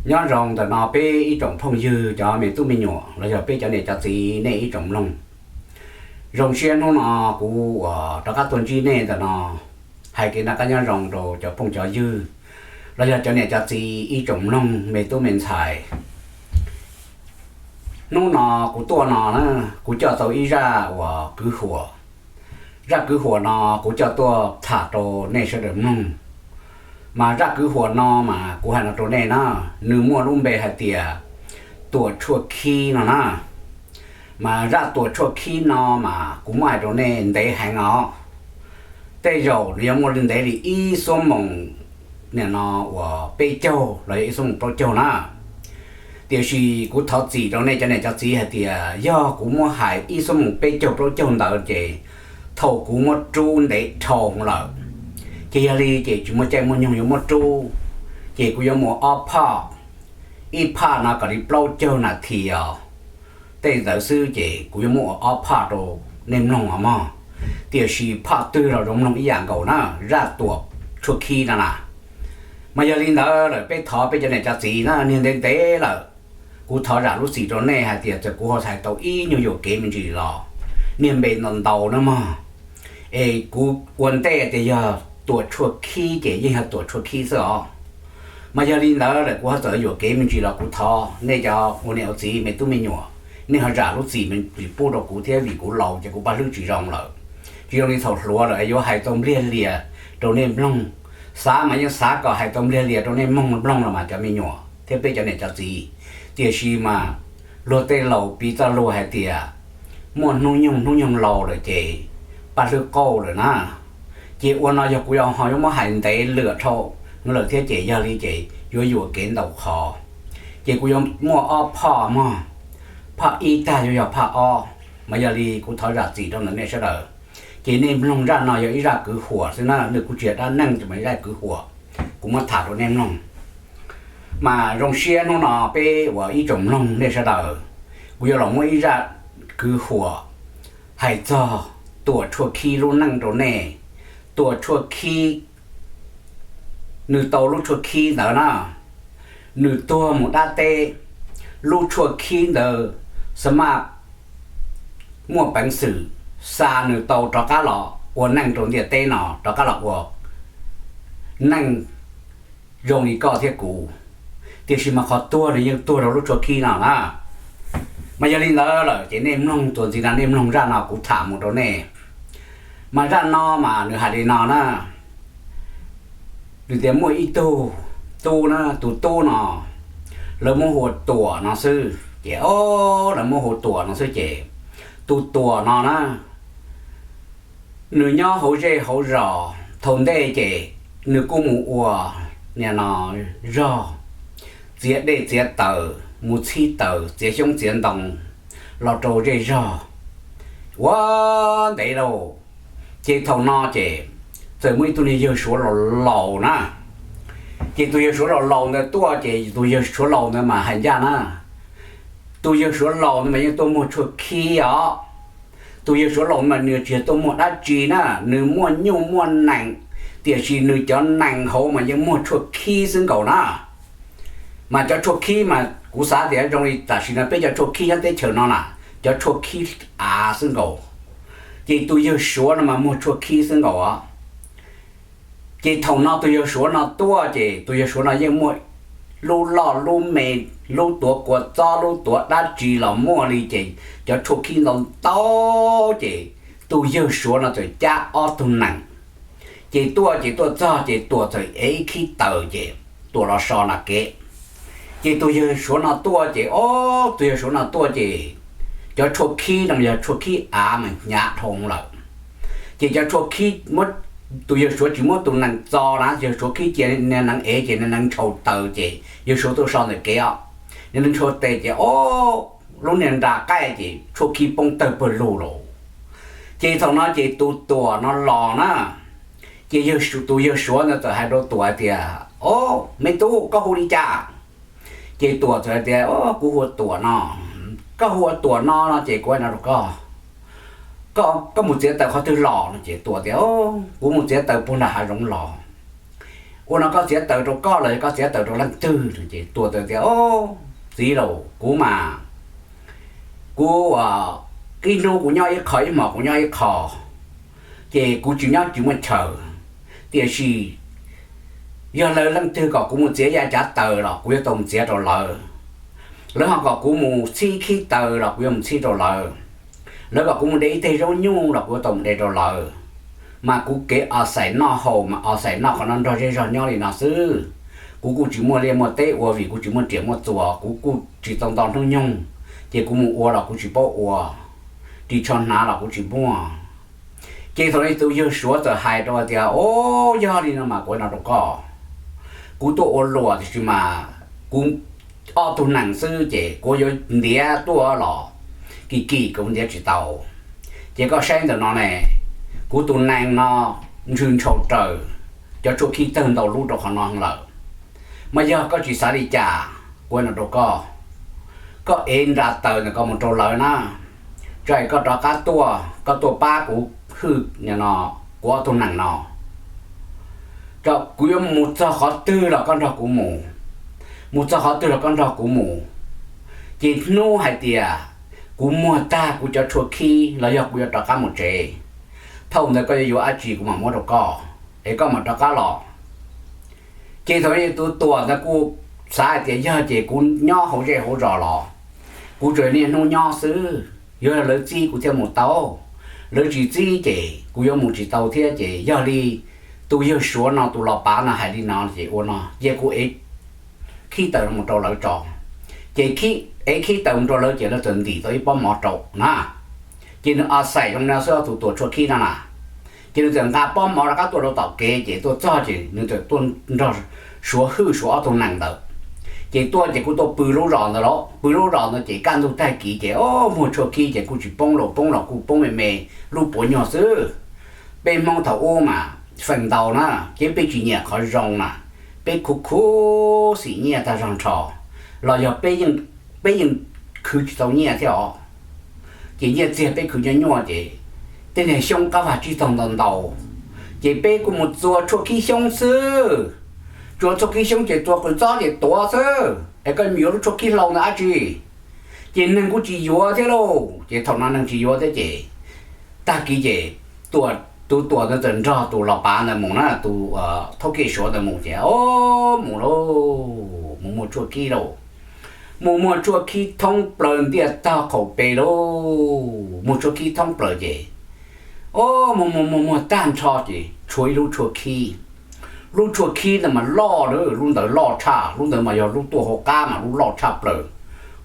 Nyob zoo ntawm no peb ib tsoom phooj ywg cov me tub me nyuam los yog peb cov niam cov txiv nej ib tsoom mloog. Zoo siab hnub no kuv uas rov qab tuaj ntsib nej ntawm no hais kev noj qab nyob zoo rau cov phooj cov ywg los yog cov niam cov txiv ib tsoom mloog me tub me ntxhais. Hnub no kuv tuaj no na, kuv coj tau ib zaj uas kwv huam. Zaj kwv huam no kuv coj tuaj tham rau nej sawv daws mloog. Mas zaj kwv huam no mas kuv hais no rau nej na, nws muaj lub npe hais tias Tuam Tshuaj Khib no na. Mas zaj Tuam Tshuaj Khib no mas kuv muab hais rau nej ntev heev os. Tej zaum nws yuav muaj li ntev li ib xuab moos, nim no uas peb caug los yog ib xuab moos plaub caug na. Tiam sis kuv thov txim rau nej cov niam cov txiv hais tias yog kuv muab hais ib xuab moos peb caug plaub caug ntawd ces thaum kuv muab rub ntev dhau lawm, ces yog li ces tsis muaj caij muaj nyoog yuav muab rub, ces kuv yuav muaj ob phaj, ib phaj no kom li plaub caug nas this os. Tej ntawd xwb ces kuv yuav muab ua ob phaj rau nej mloog os mog. Tiam sis phaj twg los zoo mloog ib yam nkaus na, zaj Tuam Tshuaj Khib no na. Mas yog li ntawd lawm peb thov peb cov niam cov txiv na, niag ntev ntev lawm, kuv thov zam lub txim rau nej hais tias txawm kuv ho hais tau ib nyuag yuam kev me ntsis los niag npe ntau ntau na mog. Es kuv ua ntej tias yog Tuam Tshuaj Khib ces yeej yog Tuam Tshuaj Khib xwb os. Mas yog li ntawd lawm kuv ho txawm yuam kev me ntsis los kuv thov nej cov ua niam ua txiv me tub me nyuam, nej ho zam lub txim me ntsis pub rau kuv thiab vim kuv laus ces kuv paj hlwb tsis zoo lawm. Tsis zoo li thaum hluas lawm yuav hais tau npliag lias rau nej mloog. Xav mas yeej xav kom hais tau npliag lias rau nej mloog mloog los mas cov me nyuam thiab peb cov niam cov txiv. Tiam sis mas luag tej laus piv txoj lus hais tias muaj hnub nyoog hnub nyoog laus lawm ces paj hlwb qauj lawm na. Ces ua no yog kuv yuav ho yuav muab hais ntev lwm dhau lawm thiab ces yog li ces yuav yuam kev ntau qhov. Ces kuv yuav muaj ob phaj mog, phaj ib tag yuav yog phaj ob. Mas yog li kuv thov zam txim rau ntawm nej sawv daws. Ces nej mloog zaj no yog ib zaj kwv huam xwb na, nws kuj tsis yog dab neeg, mas zaj kwv huam kuv muab tham rau nej mloog. Mas zoo siab hnub no peb uas ib tsoom mloog nej sawv daws, kuv yuav los muab ib zaj kwv huam hais txog Tuam Tshuaj Khib lub neej rau nej. Tuam Tshuaj Khib, nws tau lub tshuaj khib ntawd na, nws tuag mus dab teb, lub tshuaj khib ntawd xa maj muaj peev xwm xa nws tau rov qab los ua neej rau ntiaj teb no, rov qab los ua neej zoo li koj thiab kuv. Tiam sis mas qhov tuag nws yeej tuag rau lub tshuaj khib no na. Mas yog li ntawd lawm ces nej mloog txuas ntxiv no, nej mloog zaj no kuv tham mus rau nej. Mas zaj no mas nws hais li no na, nws tias muaj ib tug tub na, tus tub no lawv muab hu ua Tuam no xwb ces, o, lawv muab hu Tuam no xwb ces, tus Tuam no na, nws nyob hauv zej hauv zos, thaum ntej ces nws kuj mus ua, nim no, zog, txiav dej txiav taws, mus txhib taws, txiav xyoob txiav ntoo los rau zej zog ua ntev lauj. Ces thaum no ces txawm muaj ib tug niag yawg Suav laus laus na. Ces tus yawg Suav laus laus ntawd tuaj ces tus yawg Suav laus ntawd mas hais ncaj na, tus yawg Suav laus ntawd mas yeej tuaj muag tshuaj khib os. Tus yawg Suav laus mas nws tsis yog tuaj muag dab tsi na, nws muaj nyuj muaj nees, tiam sis nws cov nees hauv mas yeej muag tshuaj khib xwb nkaus na. Mas cov tshuaj khib mas kuv xav tias zoo li tam sim no peb cov tshuaj khib nyob teb chaws no na, cov tshuaj khib av xwb nkaus. Ces tus yawg Suav no mas muag tshuaj khib xwb nkaus os. Ces thaum no tus yawg Suav no tuaj ces tus yawg Suav no yeej muaj lub loj lub me, lub tuav kua txob lub tuav dab tsi los muaj li ces cov tshuaj khib ntau ntau ces tus yawg Suav no txawm cab ob tug nees. Ces tuaj ces tuaj txog ces Tuam txawm ev ib khib taws ces Tuam los so nram kev. Ces tus yawg Suav no tuaj ces, o, tus yawg Suav no tuaj ces cov tshuaj khib no yog tshuaj khib av mas hnyav dhau lawm. Ces cov tshuaj khib, tus yawg Suav tsis muab tus nees txo na, yawg Suav khib cia niag nees ev ces niag nees ntshaus taws ces yawg Suav tuaj so ntawm kev os. Niag nees ntshaus taws ces, o, lub niag nra qaij ces tshuaj khib poob tawg pawg lug lawm. Ces thaum no ces tus Tuam no los na, ces tus yawg Suav ntawd txawm hais rau Tuam hais tias, o, me tub, koj hu li cas? Ces Tuam txawm hais tias, o, kuv hu ua Tuam no. Koj hu ua Tuam no no ces kuv hais no rau koj, koj mus txiav taws qhov twg los no? Ces Tuam tias, kuv mus txiav taws puag nram hav zoov los. Ua no koj txiav taws rau koj los yog koj txiav taws rau leej twg? Ces Tuam txawm tias, Au, txiv laus, kuv mas, kuv ib hnub kuv nyob ib qho, ib hmos kuv nyob ib qho, ces kuv tsis nyob tsis muaj chaw. Tiam sis yog lawv leej twg kom kuv mus txiav yav cav taws los kuv yuav tau mus txiav rau lawv. Lawv ho kom kuv mus txhib khib taws los kuv yuav mus txhib rau lawv. Lawv kom kuv mus de ib teg zaub nyuj los kuv yuav tau mus de rau lawv. Mas kuv kev o xais noj haus mas o xais noj qhov no nrog zej zog nyob li no xwb. Kuv kuj tsis muaj liaj muaj teb ua vim kuv tsis muaj riam muaj txuas, kuv kuj tsis tau nto hnub nyoog, ces kuv mus ua los kuv tsis paub ua, ris tsho hnav los kuv tsis muaj. Ces thaum no tus yawg Suav txawm hais rau tias, Au, yog li no mas kuv no rau koj, kuv tuaj ua luam tiam sis mas kuv ob tug nees xwb ces kuv yuav ntiav tuaj los kim kim kuv ntiav tsis tau. Ces koj saib ntawm no ne, kuv tus nees no ntsw ntshau raws, cov tshuaj khib tawg ntau lub rau qhov no lawm. Mas yog koj tsis xav li cas, kuv no rau koj, koj ev nra taws ntawm koj mus rau lawv na, tso es koj rov qab tuaj, koj tuaj pab kuv hwj no, kuv ob tug nees no. Kuv yuav mus txog qhov twg los koj nrog kuv mus, mus txog qhov twg los koj nrog kuv mus. Ces hnub hais tias kuv muag tag kuv cov tshuaj khib los yog kuv yuav rov qab mus tsev, thaum ntawd koj yuav yuav dab tsi kuv mam muab rau koj, es koj mam rov qab los. Ces thaum tus Tuam ntawd kuj xav hais tias, Yog ces kuv nyob hauv zej hauv zos los kuv tsuas niaj hnub nyob xwb, yuav lawv txib kuv thiaj mus tau, lawv tsis txib ces kuv yuav mus tsis tau thiab. Ces yog li tus yawg Suav no tus los pav no hais li no ces ua no cia kuv ev khib taws no mus rau lawv tso. Ces ev khib taws mus rau lawv ces lawv txawm ntim tau ib pob mov rau na. Ces nws o xais zoo no xwb, tus Tuam tshuaj khib no na. Ces nws txawm nqa pob mov rov qab tuaj rau tom kev, ces tuaj txog ces nws txawm tuaj nrog Suav hwj Suav ob tug nees ntawd. Ces tuaj ces kuj tuaj pw lub zos ntawd los, pw lub zos ntawd ces kaj ntug tag kis ces o, muag tshuaj khib ces kuj tsis poob los, poob los kuj poob me me, lub puav nyuag xwb. Peb Hmoob thaum ub mas feem ntau na, ces peb tsis nyiam qhov zoo na, peb khuv khuv xim nyiaj tag zog nrho, los yog peb yeej khwv tsis tau nyiaj thiab os. Ces nyiaj txiag peb khwv nyuaj nyuaj ces tej niag xyoob qab vag tsib taug ntau ntau, ces peb kuj mus txua tshuaj khib xyoob xwb. Txua tshuaj khib xyoob ces txua qws txob ces tuav xwb, es koj yuav lub tshuaj khib hlau ntawd dab tsi? Ces neeg kuj tsis yuav thiab lauj. Ces thaum no neeg tsis yuav thiab ces tag kis ces tus Tuam ntawd txawm nrog tus los pav ntawd mus na, tus thaub kej Suav ntawd mus ces o, mus lauj, mus muag tshuaj khib lauj. Mus muag tshuaj khib thoob plaws ntiaj tog qaum pes lauj, muag tshuaj khib thoob plaws ces o, muag muag muag muag tag nrho ces tshuav ib lub tshuaj khib. Lub tshuaj khib ntawd mas loj na, lub ntawd loj tshaj, lub ntawd mas yog lub tuaj hauv qab mas lub loj tshaj plaws,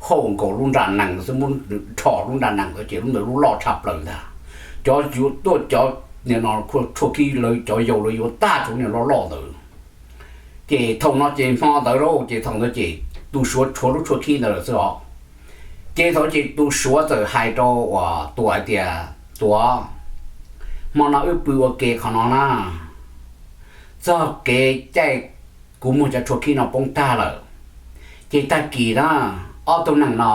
hau nkaus lub nra nees xwb, muab rho lub nra nees ntawd ces lub ntawd lub loj tshaj plaws ntag. Cov tuaj cov tshuaj khib lawv cov yau lawv yuav tag tshuav niag loj loj ntawd. Ces thaum no ces hmo ntawd lauj, ces thaum ntawd ces tus Suav tshuav lub tshuaj khib ntawd lawm xwb os. Ces thaum ces tus Suav txawm hais rau uas Tuam hais tias, Tuam, hmo no wb pw ua ke qhov no na, txog kev caij kuv muag cov tshuaj khib no poob tag lawm, ces tag kis na ob tug neeg no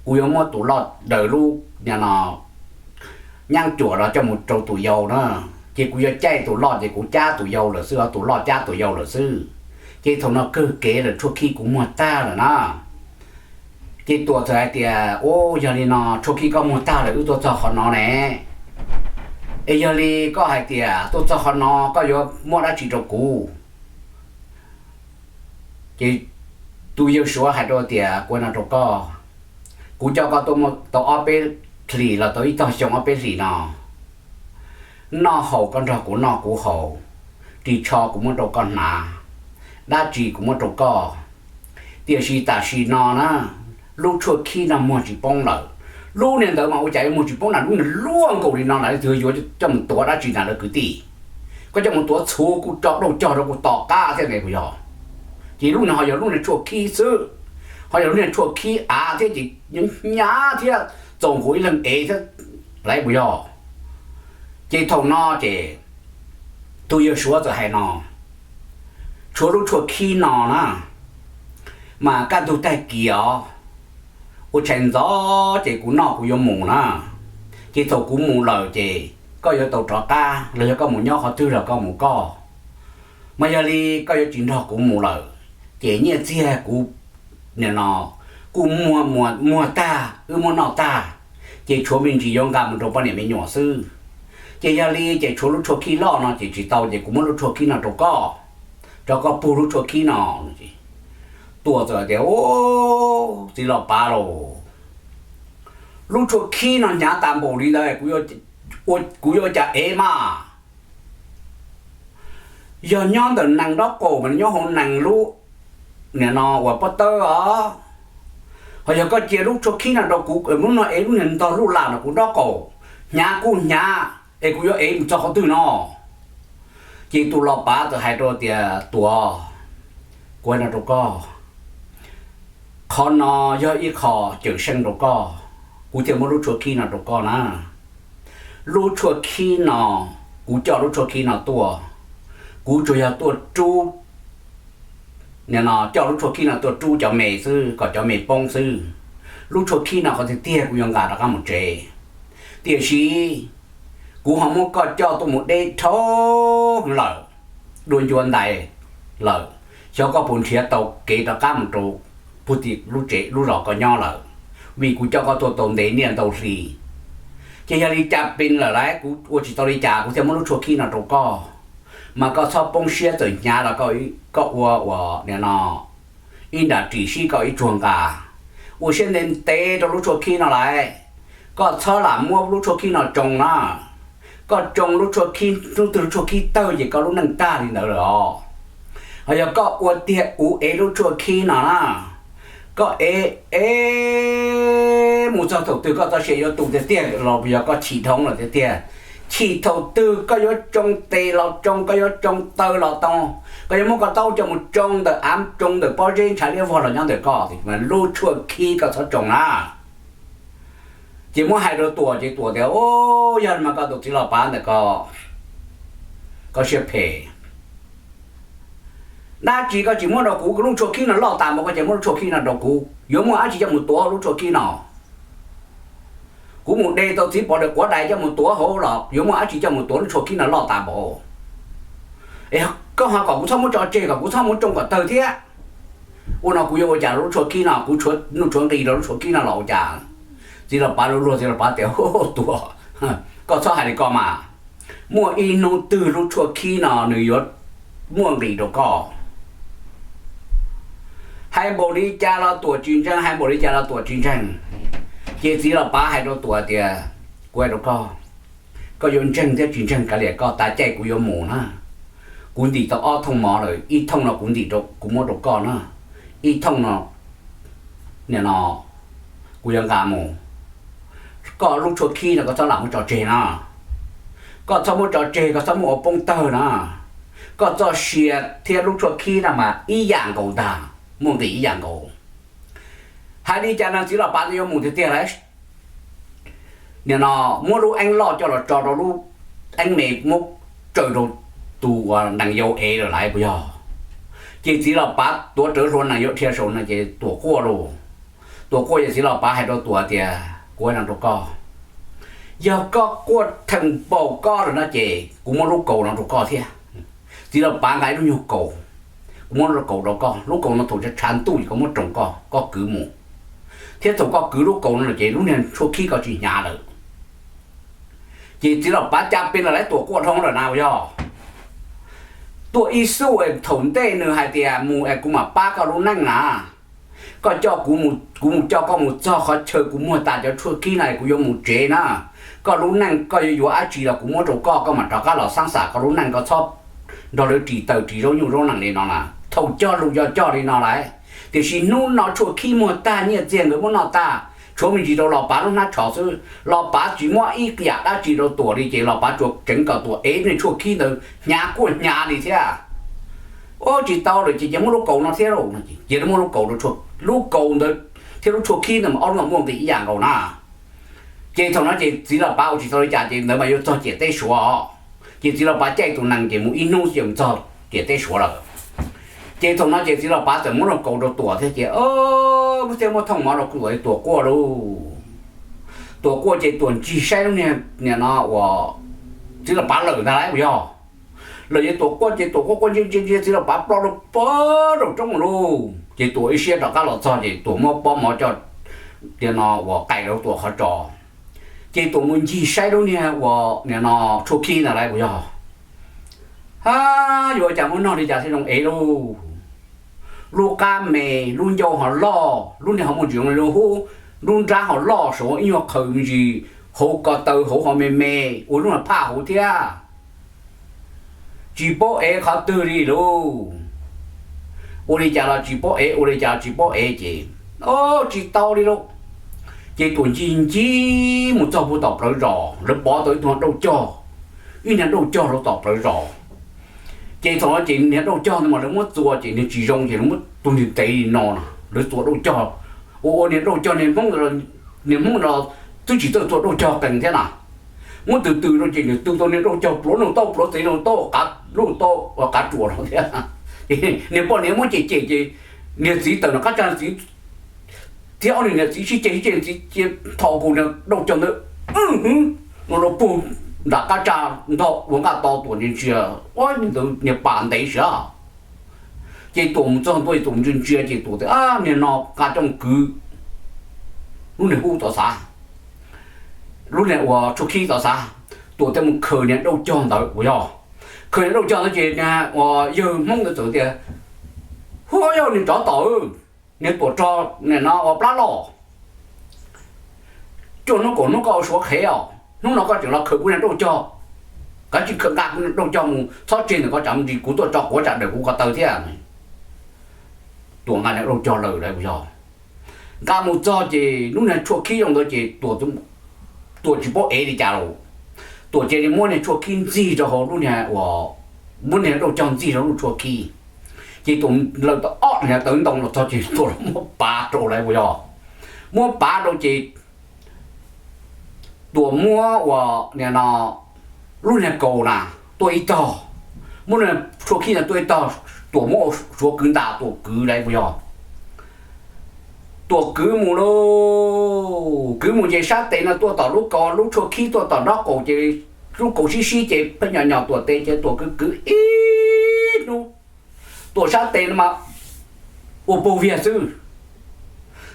kuv yuav muab tus loj daws lub no nyab cuam los coj mus rau tus yau na, ces kuv yuav caij tus loj ces kuv cab tus yau lawm xwb, tus loj cab tus yau lawm xwb. Ces thaum no kawg kev lawm, tshuaj khib kuv muag tag lawm na. Ces Tuam txawm hais tias, Ua yog li no tshuaj khib koj muag tag lawm wb tuaj txog qhov no ne, es yog li koj hais tias tuaj txog qhov no koj yuav muab dab tsi rau kuv? Ces tus yawg Suav hais rau tias, Kuv no rau koj, kuv coj koj tuaj muaj tau ob peb hlis los tau ib tog xyoo ob peb hlis no, noj haus koj nrog kuv noj kuv haus, ris tsho kuv muab rau koj hnav, dab tsi kuv muab rau koj. Tiam sis tam sim no na, lub tshuaj khib no muag tsis poob lawm. Lub niag ntawd mas ua cas yuav muag tsis poob na, lub niag luaj nkaus li no na, leej twg yuav coj mus tuav dab tsi na lawv kwv tij? Koj coj mus tuav txhuv kuj tso dauj cog rau kuj tom qab thiab ne puas yog? Ces lub niag ho yog lub niag tshuaj khib xwb, ho yog lub niag tshuaj khib av thiab ces hnyav thiab txaus nkaus ib leeg ev thiab lauj puas yog? Ces thaum no ces tus yawg Suav txawm hais no, Tshuav lub tshuaj khib no na, mas kaj ntug tag kis os, ua tshais ntxov ces kuv noj kuv yuav mus na. Ces thaum kuv mus lawm ces koj yuav tau rov qab los yog koj mus nyob qhov twg los koj mus koj. Mas yog li koj yuav tsis nrog kuv mus lawm, ces nyiaj txiag kuv nim no kuj muag tag, wb muab noj tag, ces tshuav me ntsis yuav nqa mus rau poj niam me nyuam xwb. Ces yog li ces tshuav lub tshuaj khib loj no ces tsis tau, ces kuv muab lub tshuaj khib no rau koj, rau koj pug lub tshuaj khib no. Tuam txawm tias, Txiv los pav lauj, lub tshuaj khib no hnyav tas npaum li ntawd, kuv yuav ua cas ev mas? Yog nyob ntawm nees nraub qaum mas nyob hauv nees lub, nim no uas pob tawb os. Ho yog koj cia lub tshuaj khib no rau kuv, lub no ev lub niag ntog luj lam no kuv nraub qaum, hnyav kuj hnyav, es kuv yuav ev mus txog qhov twg no? Ces tus los pav txawm hais rau tias, Tuam, kuv hais no rau koj, qhov no yog ib qho cawm seej rau koj, kuv thiaj muab lub tshuaj khib no rau koj na. Lub tshuaj khib no, kuv coj lub tshuaj khib no tuaj, kuv tsuas yog tuaj rub, nim no coj lub tshuaj khib no tuaj rub cov me xwb kom cov me poob xwb. Lub tshuaj khib no qhov tiag tiag kuv yuav nqa rov qab mus tsev, tiam sis kuv ho muab koj coj tuaj mus deb dhau lawm, dua ncua ntais lawm, xyov koj puas nrhiav tau kev rov qab mus rau pug tim lub tsev lub zos koj nyob lawm, vim kuv coj koj tuaj tau ntev niaj ntau hli. Ces yog li cas pes lawm lauj, kuv ua tsis tau li cas, kuv thiaj muab lub tshuaj khib no rau koj. Mas koj txhob poob siab, txawm hnyav los koj ua ua nim no ib nram ris sib koj ib tsuag nqa, ua siab ntev ntev rau lub tshuaj khib no lauj. Koj txhob lam muab lub tshuaj khib no tsoo na. Koj tsoo lub tshuaj khib, hnub twg lub tshuaj khib tawg ces koj lub neej tag li ntawd lawm os. Ho yog koj ua tiag uv ev lub tshuaj khib no na, koj ev ev mus txog thaum twg koj txoj sia yuav tu tiag tiag los yog koj chim dhau lawm tiag tiag, chim thaum twg koj yuav tsoo tes los tsoo, koj yuav tsoo taw los tau, koj yuav muab koj taub coj mus tsoo ntawm av, tsoo ntawm pob zeb ntshav liab vog los nyob ntawm koj, lub tshuaj khib koj txhob tsoo na. Ces muab hais rau Tuam ces Tuam tias, Yog mas koj tus txiv los pav ntawm koj, koj siab phem. Dab tsi koj tsis muab rau kuv, lub tshuaj khib no loj tas npaum, koj cia muab lub tshuaj khib no rau kuv. Yuav muaj dab tsi coj mus tuav lub tshuaj khib no? Kuv mus de tau txiv pov dais quav dais coj mus tuav hauv los yuav muaj dab tsi coj mus tuav lub tshuaj khib no loj tas npaum? Es koj ho kom kuv txhob muab tso tseg, kom kuv txhob muab tsoo kom tawg thiab. Ua no kuv yuav ua cas rau lub tshuaj khib no? Kuv tshuav nuj tshuav nqi rau lub tshuaj khib no los ua cas? Txiv los pav luag luag, txiv los pav tias, Tuam, koj txhob hais li ko mas. Muaj ib hnub twg lub tshuaj khib no nws yuav muaj nqis rau koj. Hais npaum li cas los Tuam tsis ntseeg, hais npaum li cas los Tuam tsis ntseeg. Ces txiv los pav hais rau Tuam tias, Kuv hais rau koj, koj yuav ntseeg thiab tsis ntseeg kav liam koj, tas caij kuv yuav mus na. Kuv ntim tau ob thooj mov lawm, ib thooj no kuv ntim rau, kuv muab rau koj na, ib thooj no, nim no kuv yuav nqa mus. Koj lub tshuaj khib no koj txhob lam muab tso tseg na. Koj txhob muab tso tseg, koj txhob muab ua poob tawg na. Koj txoj sia thiab lub tshuaj khib no mas ib yam nkaus ntag, muaj nqis ib yam nkaus. Hais li cas no txiv los pav nws yuav mus tiag tiag lauj. Nim no muab lub eeb loj coj los tso rau lub eeb me, muab tsaws rau tus nees yau ev lawm lauj puas yog? Ces txiv los pav tuav rawv hlua nees yau dhia saum no ces Tuam quaj lauj. Tuam quaj ces txiv los pav hais rau Tuam tias, Kuv hais no rau koj, yog koj quaj theem npaum koj lawm no ces kuv muab lub kaus no rau koj thiab. Txiv los pav nqa ib lub nyuag kaus, kuv muab lub kaus rau koj, lub kaus no thaum tshav ntuj ces koj muab tsoo koj, koj kwv mus, thiab thaum koj kwv lub kaus no lawm ces lub niag tshuaj khib koj tsis hnyav lawm. Ces txiv los pav cas pes lawm lauj, Tuam quaj dhau lawm na puas yog? Tuaj ib xub es thaum ntej nws hais tias mus es kuv mam pab koj lub neej na. Koj coj kuv, kuv mus coj koj mus txog qhov chaw kuv muag tas cov tshuaj khib no es kuv yuav mus tsev na. Koj lub neej koj yuav yuav dab tsi los kuv muab rau koj, koj mam rov qab los xaab xam koj lub neej, koj txhob nrog lawv ris taws ris zaub nyuj zaub nees li no na. Thaum cog lus yog cog li no lauj, tiam sis hnub no tshuaj khib muag tag, nyiaj txiag nkawd muab noj tag, tshuav me ntsis rau los pav lub hnab tsho xwb. Los pav tsis muab ib yam dab tsi rau Tuam li ces los pav tsuas tseev kom Tuam ev niag tshuaj khib ntawd hnyav kuj hnyav li thiab. Ua tsis tau lawm ces cia muab lub kaus no thiab lauj. Cia muab lub kaus, lub kaus ntawd thiab lub tshuaj khib ntawd mas ob lub no muaj nqis ib yam nkaus na. Ces thaum no ces txiv los pav ua tsis tau li cas ces ntawd mas yuav txog ciam teb Suav os. Ces txiv los pav caij tus nees ces mus ib hnub ces mus txog ciam teb Suav lawm. Ces thaum no ces txiv los pav txawm muab lub kaus rau Tuam thiab ces thiaj muab thooj mov rau Tuam, Tuam quaj lauj. Tuam quaj ces Tuam ntsig saib lub niag, nim no uas txiv los pav lawm ntag lauj puas yog? lawm ces Tuam quaj ces Tuam quaj quaj ntsia ntsia ntsia txiv los pav ploj rau pem rau roob mus lauj. Ces Tuam ib siab rov qab los txog ces Tuam muab pob mov coj tias no uas qais rau Tuam qhov tso. Ces Tuam mus ncig saib lub niag uas nim no tshuaj khib ntawd lawm puas yog? Ha, yuav ua cas muab noj li cas thiaj zoo ev lauj. Lub qab me, lub ncauj ho loj, lub niag ho muaj ntsis zoo li lub hub, lub nrab ho loj, saum ib nyuag qhaws me ntsis, hauv ko taw hauv ho me me, ua lub niag phaj hauv thiab. Tsis paub ev qhov twg li lauj. Ua li cas los tsis paub ev, ua li cas los tsis paub ev ces, o, tsis tau li lauj. Ces Tuam ncig ncig mus txog puag tom plawv zos, lawv pov tau ib tug dauj cog, ib niag dauj cog rau tom plawv zos. Ces thaum no ces niag dauj cog ntawd mas lawv muab txua ces niag tsis zoo ces lawv muab tus niag ntev li no no, lawv txua dauj cog. Ua ua niag dauj cog, niag Hmoob no twb tsis txawj txua dauj cog qees thiab na. Muab tws tws rau ces nws tws tau niag dauj cog pluav nug tauj pluav txiv nug tauj qav, lub tauj qav tsuas los thiab. Niag poj niam muab cem cem ces niag txiv tawm nram qab tsag, txiv thiab ob niag niam txiv sib ceg sib ceg, txiv cia tho kiag niag dauj cog ntawd, hwv, no rau puag nram qab tsag ntog ua nqaj to. Tuam ntsia ntsia, ua ntawd niag pas ntev siab. Ces Tuam mus txog ntua Tuam ntsia ntsia ces Tuam tias, niag no nqa coj mus kwv lub niag hub tod xav, lub niag uas tshuaj khib tod xav. Tuam thiaj mus khaws niag dauj cog ntawd uas yog, khaws niag dauj cog ntawd ces niag uas yawg Hmoob ntawd txawm tias, hu, yog niag tsov tom, niag Tuam rog, niag no ua plab loj, cuaj hnub kaum hnub koj ua suav qhev os, hnub no koj tseem los khaws kuv niag dauj cog, koj tsis khaws nqa kuv niag dauj cog mus txhob tseg ntawm koj tsam ntsis kuv tuaj tso quav tsam dawm kuv ko taw thiab. Tuam nqa niag dauj cog lawm lauj puas yog? Nqa mus txog ces lub niag tshuaj khib zoo ntawd ces Tuam tsis paub ev li cas los, Tuam cia li muab niag tshuaj khib ntxig rau hauv lub niag uas, muab niag dauj cog ntxig rau lub tshuaj khib. Ces Tuam lawm tau ob niag tawv ntoo los txog ces Tuam los muab pav rau lauj puas yog? Muab pav rau ces Tuam muab uas nim no lub niag kaus na tuaj ib tog, muab niag tshuaj khib no tuaj ib tog, Tuam muab ua suav kwv ntas Tuam kwv lauj puas yog? Tuam kwv mus lauj, kwv mus ces sab tes no tuaj tom lub kaus, lub tshuaj khib tuaj tom nraub qaum ces lub kaus sib sib ces pheej nyom nyom Tuam tes ces Tuam kwv kwv ib hnub, Tuam sab tes no mas ua puag viag xwb.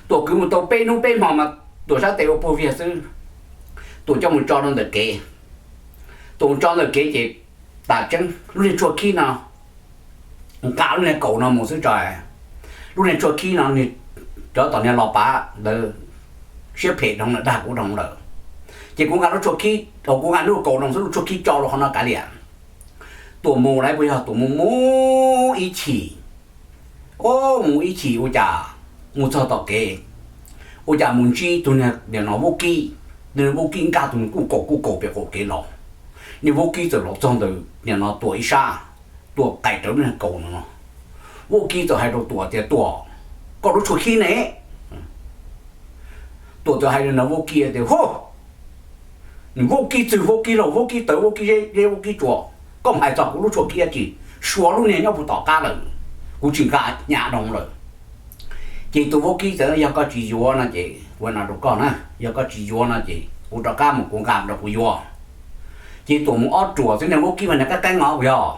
Tuam kwv mus tau peb hnub peb hmo mas Tuam sab tes ua puag viag xwb. Tuam coj mus tso rau ntawm kev, Tuam mus tso ntawm kev ces tas tseeb lub niag tshuaj khib no nqa lub niag kaus no mus xwb tso. Lub niag tshuaj khib no, cov tom niag los pav ntawd siab phem dhau lawm, dag kuv dhau lawm. Ces kuv nqa lub tshuaj khib, kuv nqa lub kaus no xwb, lub tshuaj khib tso rau qhov no kav liam. Tuam mus lauj puas yog? Tuam mus mus ib chim, o, mus ib chim ua cas mus txog tom kev, ua cas mus ntsib tus niag nim no vaub kib. Tus niag vaub kib nkag tus niag kuj kaus kuj kaus pem qaum kev los. Niag vaub kib txawm los txog ntawm nim no Tuam ib sab, Tuam qais rawv lub niag kaus no no. Vaub kib txawm hais rau Tuam tias, Tuam, koj lub tshuaj khib ne? Tuam txawm hais rau niag vaub kib tias, Hu, nws vaub kib txwg vaub kib laug vaub kib tawv vaub kib zeb vaub kib tsuas, koj mus hais txog kuv lub tshuaj khib dab tsi? Suav lub niag nyob puag tom qab lawm, kuv tsis nqa hnyav dhau lawm. Ces tus vaub kib txawm, Yog koj tsis yuav no ces ua no rau koj na, yog koj tsis yuav no ces kuv rov qab mus kuv nqa rau kuv yuav. Ces Tuam mus ob ruam xwb, niag vaub kib mas niag qeeb qeeb no puas yog?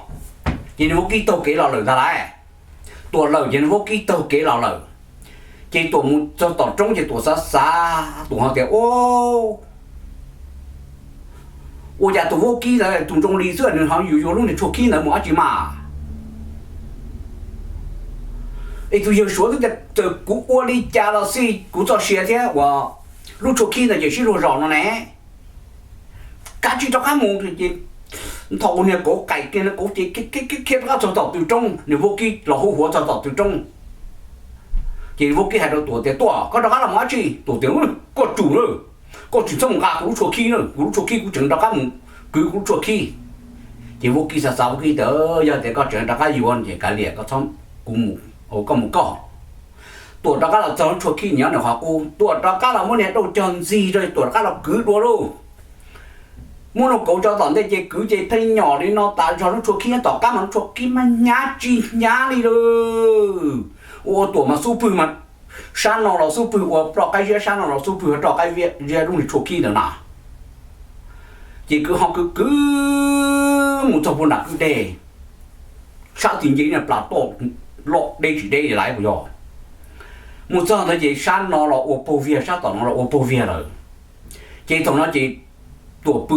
Ces niag vaub kib taug kev los lawm ntag lauj. Tuam lawm ces niag vaub kib taug kev los lawm. Ces Tuam mus txog tom roob ces Tuam xav xav, Tuam ho tias, Ua, ua cas tus vaub kib ntawd tus zoo li xwb nws ho yuav yuav lub niag tshuaj khib ntawd mus dab tsi mas? Es tus yawg suav twb tias txawm kuv ua li cas los xij kuv txoj sia thiab uas lub tshuaj khib ntawd ces sib luag zos no ne. Kav tsij rov qab mus. Ces thaum uas niag kauv qais kiag kauv ces khiav rov qab txog tom tw roob, niag vaub kib los hu huav txog tom tw roob. Ces vaub kib hais rau Tuam tias, Tuam, koj rov qab los mus dab tsi? Tuam tias, Koj tsum na, koj tsis txhob mus nqa kuv lub tshuaj khib na, kuv lub tshuaj khib kuv tseem rov qab mus kwv kuv lub tshuaj khib. Ces vaub kib xav xav, vaub kib tias, Yog tias koj tseem rov qab yuav ces kav liam, koj txhob, kuv mus, koj mus koj. Tuam rov qab los txog lub tshuaj khib nyob nws qhov qub, Tuam rov qab los muab niag dauj cog ntxig rau, Tuam rov qab los kwv dua lauj. Muab lub kauv tso tom ntej ces kwv ces pheej nyom li no tas zog, lub tshuaj khib nyob tom qab mas lub tshuaj khib mas hnyav tsis hnyav li lawm. Ua Tuam mas xub pwg mas sab no los xub pwg ua roj qaib ziab, sab no los xub pwg ua roj qaib ziab lub niag tshuaj khib ntawd na. Ces kwv ho kwv kwv mus txog puag nram kwj deg, sab tim nce niag plas toj loj deb tsis deb li lawm puas yog. Mus txog ntawd ces sab no los ua paug viag, sab tom no los ua paug viag lawm. Ces thaum no ces Tuam pw,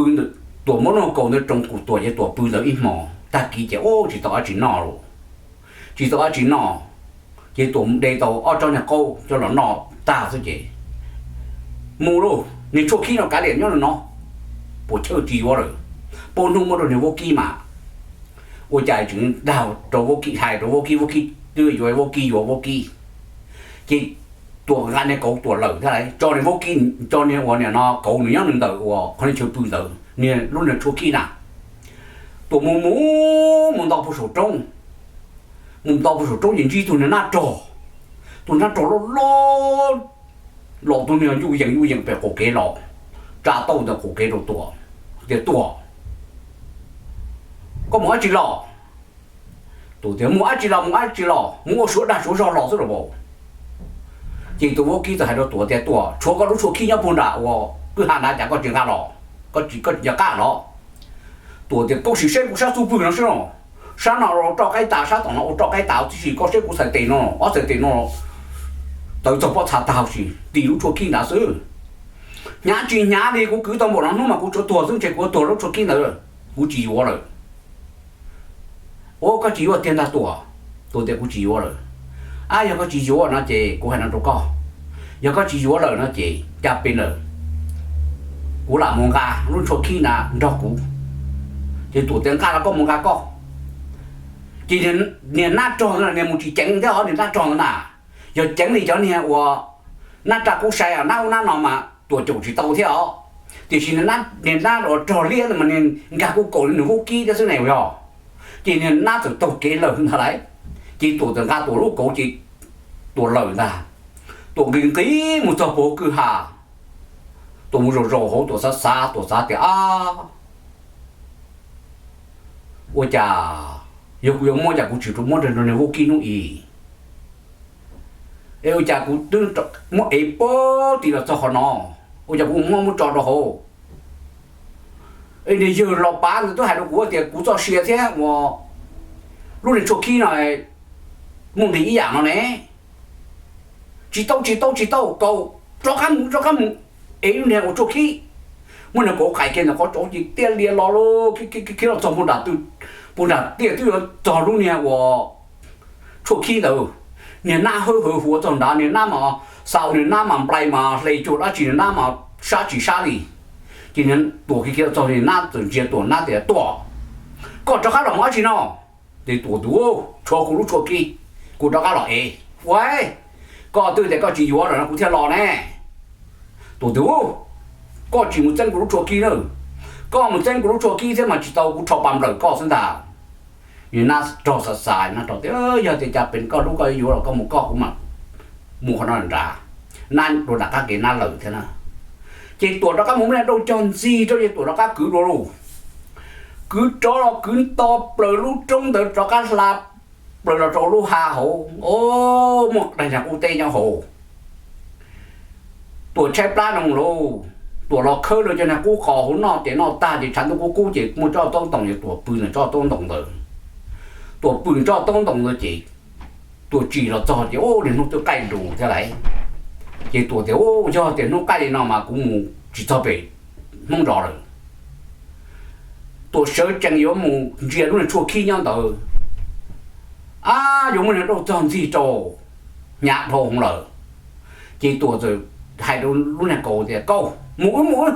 Tuam muab lub kaus ntawd roos kuv Tuam ces Tuam pw ntawd ib hmos, tag kis ces ub tsis tau dab tsi noj los, tsis tau dab tsi noj. Ces Tuam de tau ob tsob niag qaub coj los noj tag xwb ces mus lauj, niag tshuaj khib no kav liam nyob no, puas chawj tsis yuav lawm. Pub hnub muab rau niag vaub kib mas, ua cas tseem dag rau vaub kib, hais rau vaub kib, vaub kib twb yuav vaub kib, yuav vaub kib. Ces Tuam nqa niag kauv Tuam lawm thiab lauj, tso niag vaub kib, tso niag uas nim no kauv nws nyob nws ntawm uas qhov niag chaw pw ntawd, niag lub niag tshuaj khib na. Tuam mus mus mus nto puag saum roob, mus nto puag saum roob ces ntsib tug niag nab rog, tus nab rog loj loj los, tus niag yuj yees yuj yees pem qaum kev los, tsa tauj ntawm qaum kev rau Tuam tias, Tuam, koj mus dab tsi los? Tuam tias, mus dab tsi los, mus dab tsi los, mus ua suav dag suav zog los xwb los as. Ces tus vaub kib txawm hais rau Tuam tias, Tuam, tshuav koj lub tshuaj khib nyob puag nram uas kwj ha nrad, cas koj tsis nqa los, koj tsis nco qab los? Tuam tias, koj sim saib kuv sab txuj pwg no seb no, sab no ua roj qaib tas, sab tom no ua roj qaib tas tib si, koj saib kuv txhais tes no, ob txhais tes no tawv txog pob txha tag huv si, nti lub tshuaj khib nrad xwb. Hnyav tsis hnyav li, kuv kwv tau npaum no hnub mas kuv tsuav tuag xwb, ntshe kuv yuav tuag lub tshuaj khib ntawd, kuv tsis yuav lawm. Ua koj tsis yuav tiag ntag Tuam? Tuam tias, kuv tsis yuav lawm. Ab, yog koj tsis yuav no ces kuv hais no rau koj, yog koj tsis yuav lawm no ces cas pes lawm, kuv lam mus nqa lub tshuaj khib na nrog kuv. Ces Tuam tias, nqa los koj mus nqa koj. Ces niag nab rog ntawd niag mus tsis ceev thiab os, niag nab rog ntawd na, yog ceev li cov niag uas nab raj kub sai, nab ub nab no mas Tuam caum tsis tau thiab os. Tiam sis niag nab uas rog liab ntawd mas niag nkag kuj kaum li nws vaub kib thiab xwb ne yog. Ces niag nab txawm taug kev lawm ntag lauj. Ces Tuam txawm nqa Tuam lub kauv ces Tuam lawm ntag. Tuam nqis nqis mus txog puag kwj ha, Tuam mus zaum zaum hauv, Tuam xav xav, Tuam xav tias, ab, ua cas yog kuv yuav muab cas kuv tsis muab rau niag vaub kib hnub i, es ua cas kuv twb muab ev puag tim los txog qhov no, ua cas kuv muab muab tso rau hauv. Es niag yawg Los Pav ntawd twb hais rau kuv tias kuv txoj sia thiab uas lub niag tshuaj khib no muaj nqis ib yam no ne. Tsis tau, tsis tau, tsis tau, kaus, rov qab mus, rov qab mus, es lub niag ua tshuaj khib. Muab niag kauv qais kiag ntawm qhov tsaus ces tiaj lias los lauj, khiav los txog puag nram, puag nram tiaj twb yuav txog lub niag uas tshuaj khib ntawd. Niag nab hawb hawv huav txog nrad, niag nab mas xav, niag nab mas nplai mas hle cuag dab tsi, niag nab mas sab tsis sab li. Ces niag Tuam khiav khiav los txog, niag nab txawm ntsia Tuam, nab tias, Tuam, koj rov qab los mus dab tsi no? Ces Tuam tias, tshuav kuv lub tshuaj khib, kuv rov qab los ev. Ua, koj twb tias koj tsis yuav lawm no kuv thiaj los ne. Tuam tias, koj tsis mus txeeb kuv lub tshuaj khib na, koj mus txeeb kuv lub tshuaj khib thiab mas tsis tau, kuv rho pa nplawm koj xwb ntag. Niag nab rog xav xav, nab rog tias, yog tias cas pes koj hlub koj yuav los koj mus koj, kuv mam mus qhov no nrad. Nab dua nram qab kev nab lawm thiab na. Ces Tuam rov qab mus muab niag dauj cog ntxig rau ces Tuam rov qab kwv dua lauj. Kwv rov los kwv nto plaws lub roob ntawd rov qab hla plaws los rau lub hav hauv, o, muaj daim niag qub teb nyob hauv. Tuam tshaib plab no lauj, Tuam los khawb rau cov niag qub qos hauv noj ces noj tag ces tshav ntuj kub kub ces muaj tsob taub ntoos ces Tuam pw ntawm tsob taub ntoos ntawd. Tuam pw tsob taub ntoos ntawd ces Tuam tsim los txog ces, o, niag hnub twb qaij nrus thiab lauj. Ces Tuam tias, u, yog tias hnub qaij li no mas kuv mus tsis txog pem Hmoob zos lawm. Tuam sawv tsees yuav mus ntsia lub niag tshuaj khib nyob ntawd, ab, yuav muab niag dauj cog ntxig rau, hnyav dhau hwv lawm. Ces Tuam txawm hais rau lub niag kauv tias, kauv, mus wb, mus wb,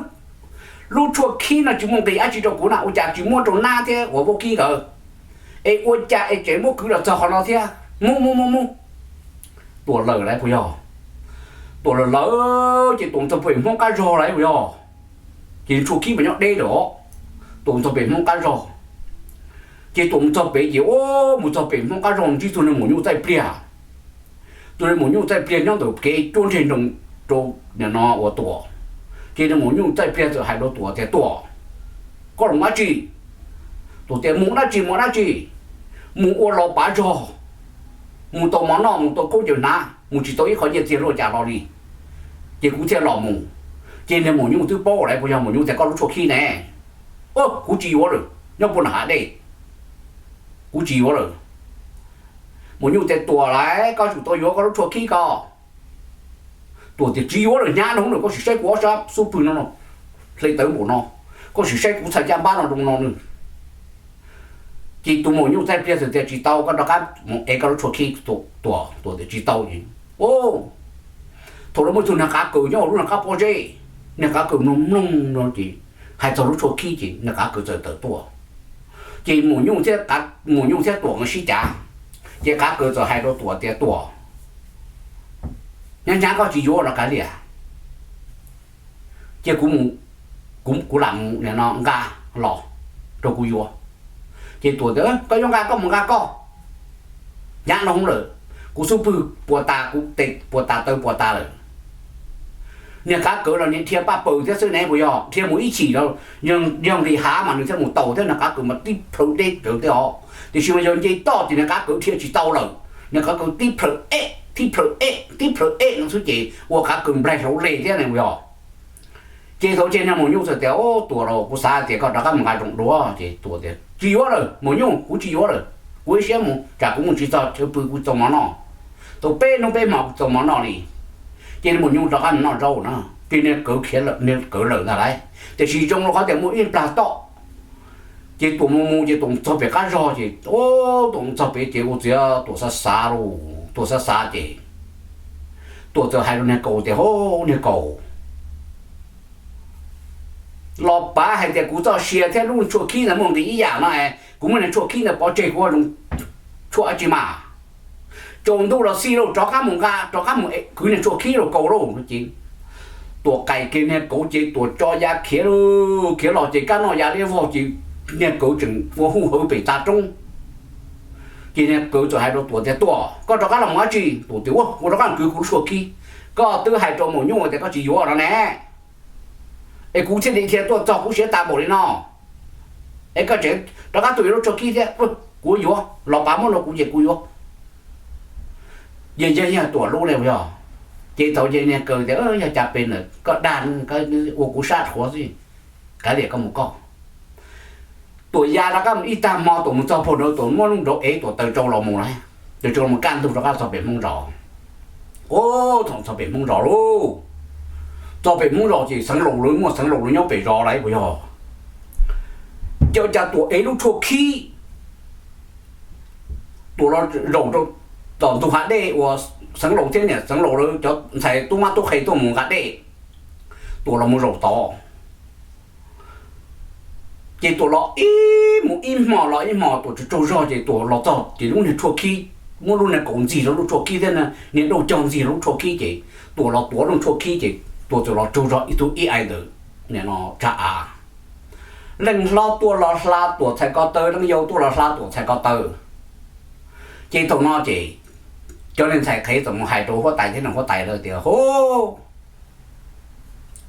lub tshuaj khib no tsis muaj nqis dab tsi rau kuv na, ua cas tsis muab rau nab thiab uas vaub kib nkawd, es ua cas es tseem muab kwv los txog qhov no thiab, mus mus mus mus. Tuam lawm lauj puas yog? Tuam lawm lawm ces Tuam mus txog pem Hmoob qab zog lauj puas yog? Ces tshuaj khib mas nyob deb lawm os. Tuam mus txog pem Hmoob qab zog, ces Tuam mus txog pem ces, o, mus txog pem Hmoob qab zog ntsib tug niag maum nyuj txaij pliag. Tus niag maum nyuj txaij pliag nyob ntawm kev cuab ntseg nroo rau nim no uas Tuam. Ces niag maum nyuj txaij pliag txawm hais rau Tuam tias, Tuam, koj los mus dab tsi? Tuam tias, mus dab tsi mus dab tsi, mus ua los pav zog, mus tau mov noj mus tau khaub ncaws hnav, mus tsis tau ib qho nyiaj txiag luaj cas los li, ces kuv thiaj los mus. Ces niag maum nyuj twb paub lawm puas yog? Maum nyuj tias, koj lub tshuaj khib ne, kuv tsis yuav lawm, nyob puag nram hav dej, kuv tsis yuav lawm. Maum Nyuj tias, Tuam lauj, koj tsum tau yuav koj lub tshuaj khib ko. Tuam tias, Tsis yuav lawm, hnyav no lawm, koj sim saib kuv ob sab xub pwg no, hle tawv npaum no, koj sim saib kuv txhais caj npab no zoo no nws. Ces tus Maum Nyuj txaij pliag txawm tias, Tsis tau, koj rov qab mus ev koj lub tshuaj khib. Tuam, Tuam tias, Tsis tau. Thaum lawv muaj tug niag qav kaws nyob lub niag qab pob zeb, niag qav kaws mloog mloog no ces hais txog lub tshuaj khib ces niag qav kaws txawm tawm tuaj. Ces Maum Nyuj thiab Tuam nkawd sib cav, ces qav kaws txawm hais rau Tuam tias, Tuam, hnyav hnyav koj tsis yuav los kav liam, cia kuv mus, kuv lam mus nqa los rau kuv yuav. Ces Tuam tias, Koj yuav nqa koj mus nqa koj, hnyav no lawm, kuv xub pwg puas tas, kuv tes puas tas, taw puas tas lawm. Niag qav kaws los niag dhia paj paws thiab xwb ne, puas yog? Dhia mus ib chim los yog nqis hav mas nws thiaj mus taus thiab, niag qav kaws mas tib plhaw deb cawv thiab os. Tiam sis mas yog nce toj ces niag qav kaws dhia tsis tau lawm, niag qav kaws tib plhaw eb, tib plhaw eb, tib plhaw eb no xwb ces ua qav kaws nplaig hlau le thiab ne, puas yog? Ces thaum ces niag Maum Nyuj txawm tias, Tuam lauj, kuv xav tias koj rov qab mus nqa zoo dua. Ces Tuam tias, Tsis yuav lawm Maum Nyuj, kuv tsis yuav lawm, kuv ib siab mus, tsam kuv mus tsis txog chaw pw kuv txaus mov noj. Tau peb hnub peb hmo kuv txaus mov noj li. Ces Maum Nyuj rov qab mus noj zaub na, ces niag kaws khiav, niag kaws lawm ntag lauj. Tiam sis zoo rau qhov tias muaj ib plag toj. Ces Tuam mus mus ces Tuam txog pem qab zog ces, Tuam mus txog pem ces ua txiv Tuam xav xav lauj, Tuam xav xav ces Tuam txawm hais rau niag kaus tias, Hov, niag kaus, los pav hais tias kuv txoj sia thiab lub tshuaj khib ntawd muaj nqis ib yam no, kuv muab niag tshuaj khib ntawd pov tseg kuv ua zoo tshuaj dab tsi mas. Tsaus ntuj los xij lauj, rov qab mus nqa, rov qab mus kwv niag tshuaj khib lauj kaus lauj. Ces Tuam qais kiag niag kaus ces Tuam tso ya khiav lauj, khiav los ces kab noj ya liab vog ces niag kaus tseem ua huj hawv pem tav roob. Ces niag kaus txawm hais rau Tuam tias, Tuam, koj rov qab los mus dab tsi? Tuam tias, Ua, kuv rov qab kwv kuv lub tshuaj khib. Koj twb hais rau Maum Nyuj tias koj tsis yuav no ne, es kuv thiaj li dhia tuaj txog kuv siav tas npaum li no, es koj tseem rov qab tuaj yuav lub tshuaj khib thiab. Kuv yuav, los pav muab rau kuv ces kuv yuav. Yog yog yog Tuam lub ne, puas yog? Ces thaum ces niag kaus tias, Yog cas pem ntawm koj dag, ua kuv sab qhuav xwb, kav liam koj mus koj. Tuam ya rov qab mus ib tag hmo, Tuam mus txog pem nraud, Tuam muab lub nraud ev, Tuam taws tsau los mus lauj, taws tsau los kaj ntug rov qab txog pem Hmoob zos. Ub, thaum txog pem Hmoob zos lauj, txog pem Hmoob zos ces Xeev Laus lawv muaj, Xeev Laus lawv nyob pem zos lawm, puas yog? Ces cas Tuam ev lub tshuaj khib, Tuam los zaum rau tom ntug hav dej uas Xeev Laus thiab niam Xeev Laus lawv cov ntxhais tub mab tub qhe tuaj mus nqa dej, Tuam los mus zaum tod. Ces Tuam los ib mus ib hmo los ib hmo, Tuam tsaug tsaug zog ces Tuam los txog ces lub niag tshuaj khib, muab lub niag kaus ntxig rau lub tshuaj khib thiab niag dauj cog ntxig rau lub tshuaj khib ces Tuam los tuav lub tshuaj khib ces Tuam txawm los tsaug zog ib tug ib ai ntawm nim no tsag av. Leej hlob tuaj los hla Tuam txhais ko taw, leej yau tuaj los hla Tuam txhais ko taw. Ces thaum no ces cov niag ntxhais qhev txawm mus hais rau huab tais thiab niag huab tais lawv tias, Hov,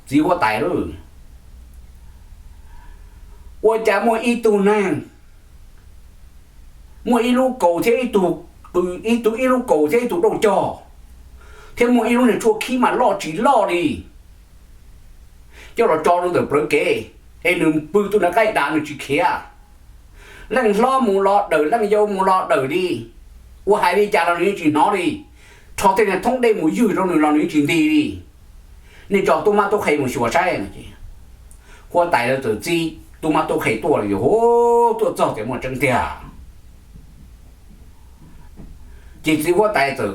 txiv huab tais lauj, ua cas muaj ib tug neeg, muaj ib lub kaus thiab ib tug, ib tug, ib lub kaus thiab ib tug dauj cog, thiab muaj ib lub niag tshuaj khib mas loj tsis loj li, coj los tso rau ntawm plawv kev, es nws pw tus niag qaij dav nws tsis khiav. Leej hlob mus los dawm, leej yau mus los dawm li, ua hais li cas los nws yeej tsis hnov li, rho tej niag thoob dej mus ywg rau nws los nws yeej tsis nti li. Nej tso tub mab tub qhe mus xyuas saib. Huab tais lawv txawm txib tub mab tub qhe tuaj, Hov, tuaj txog tias muaj tseeb tiag. Ces txiv huab tais txawm,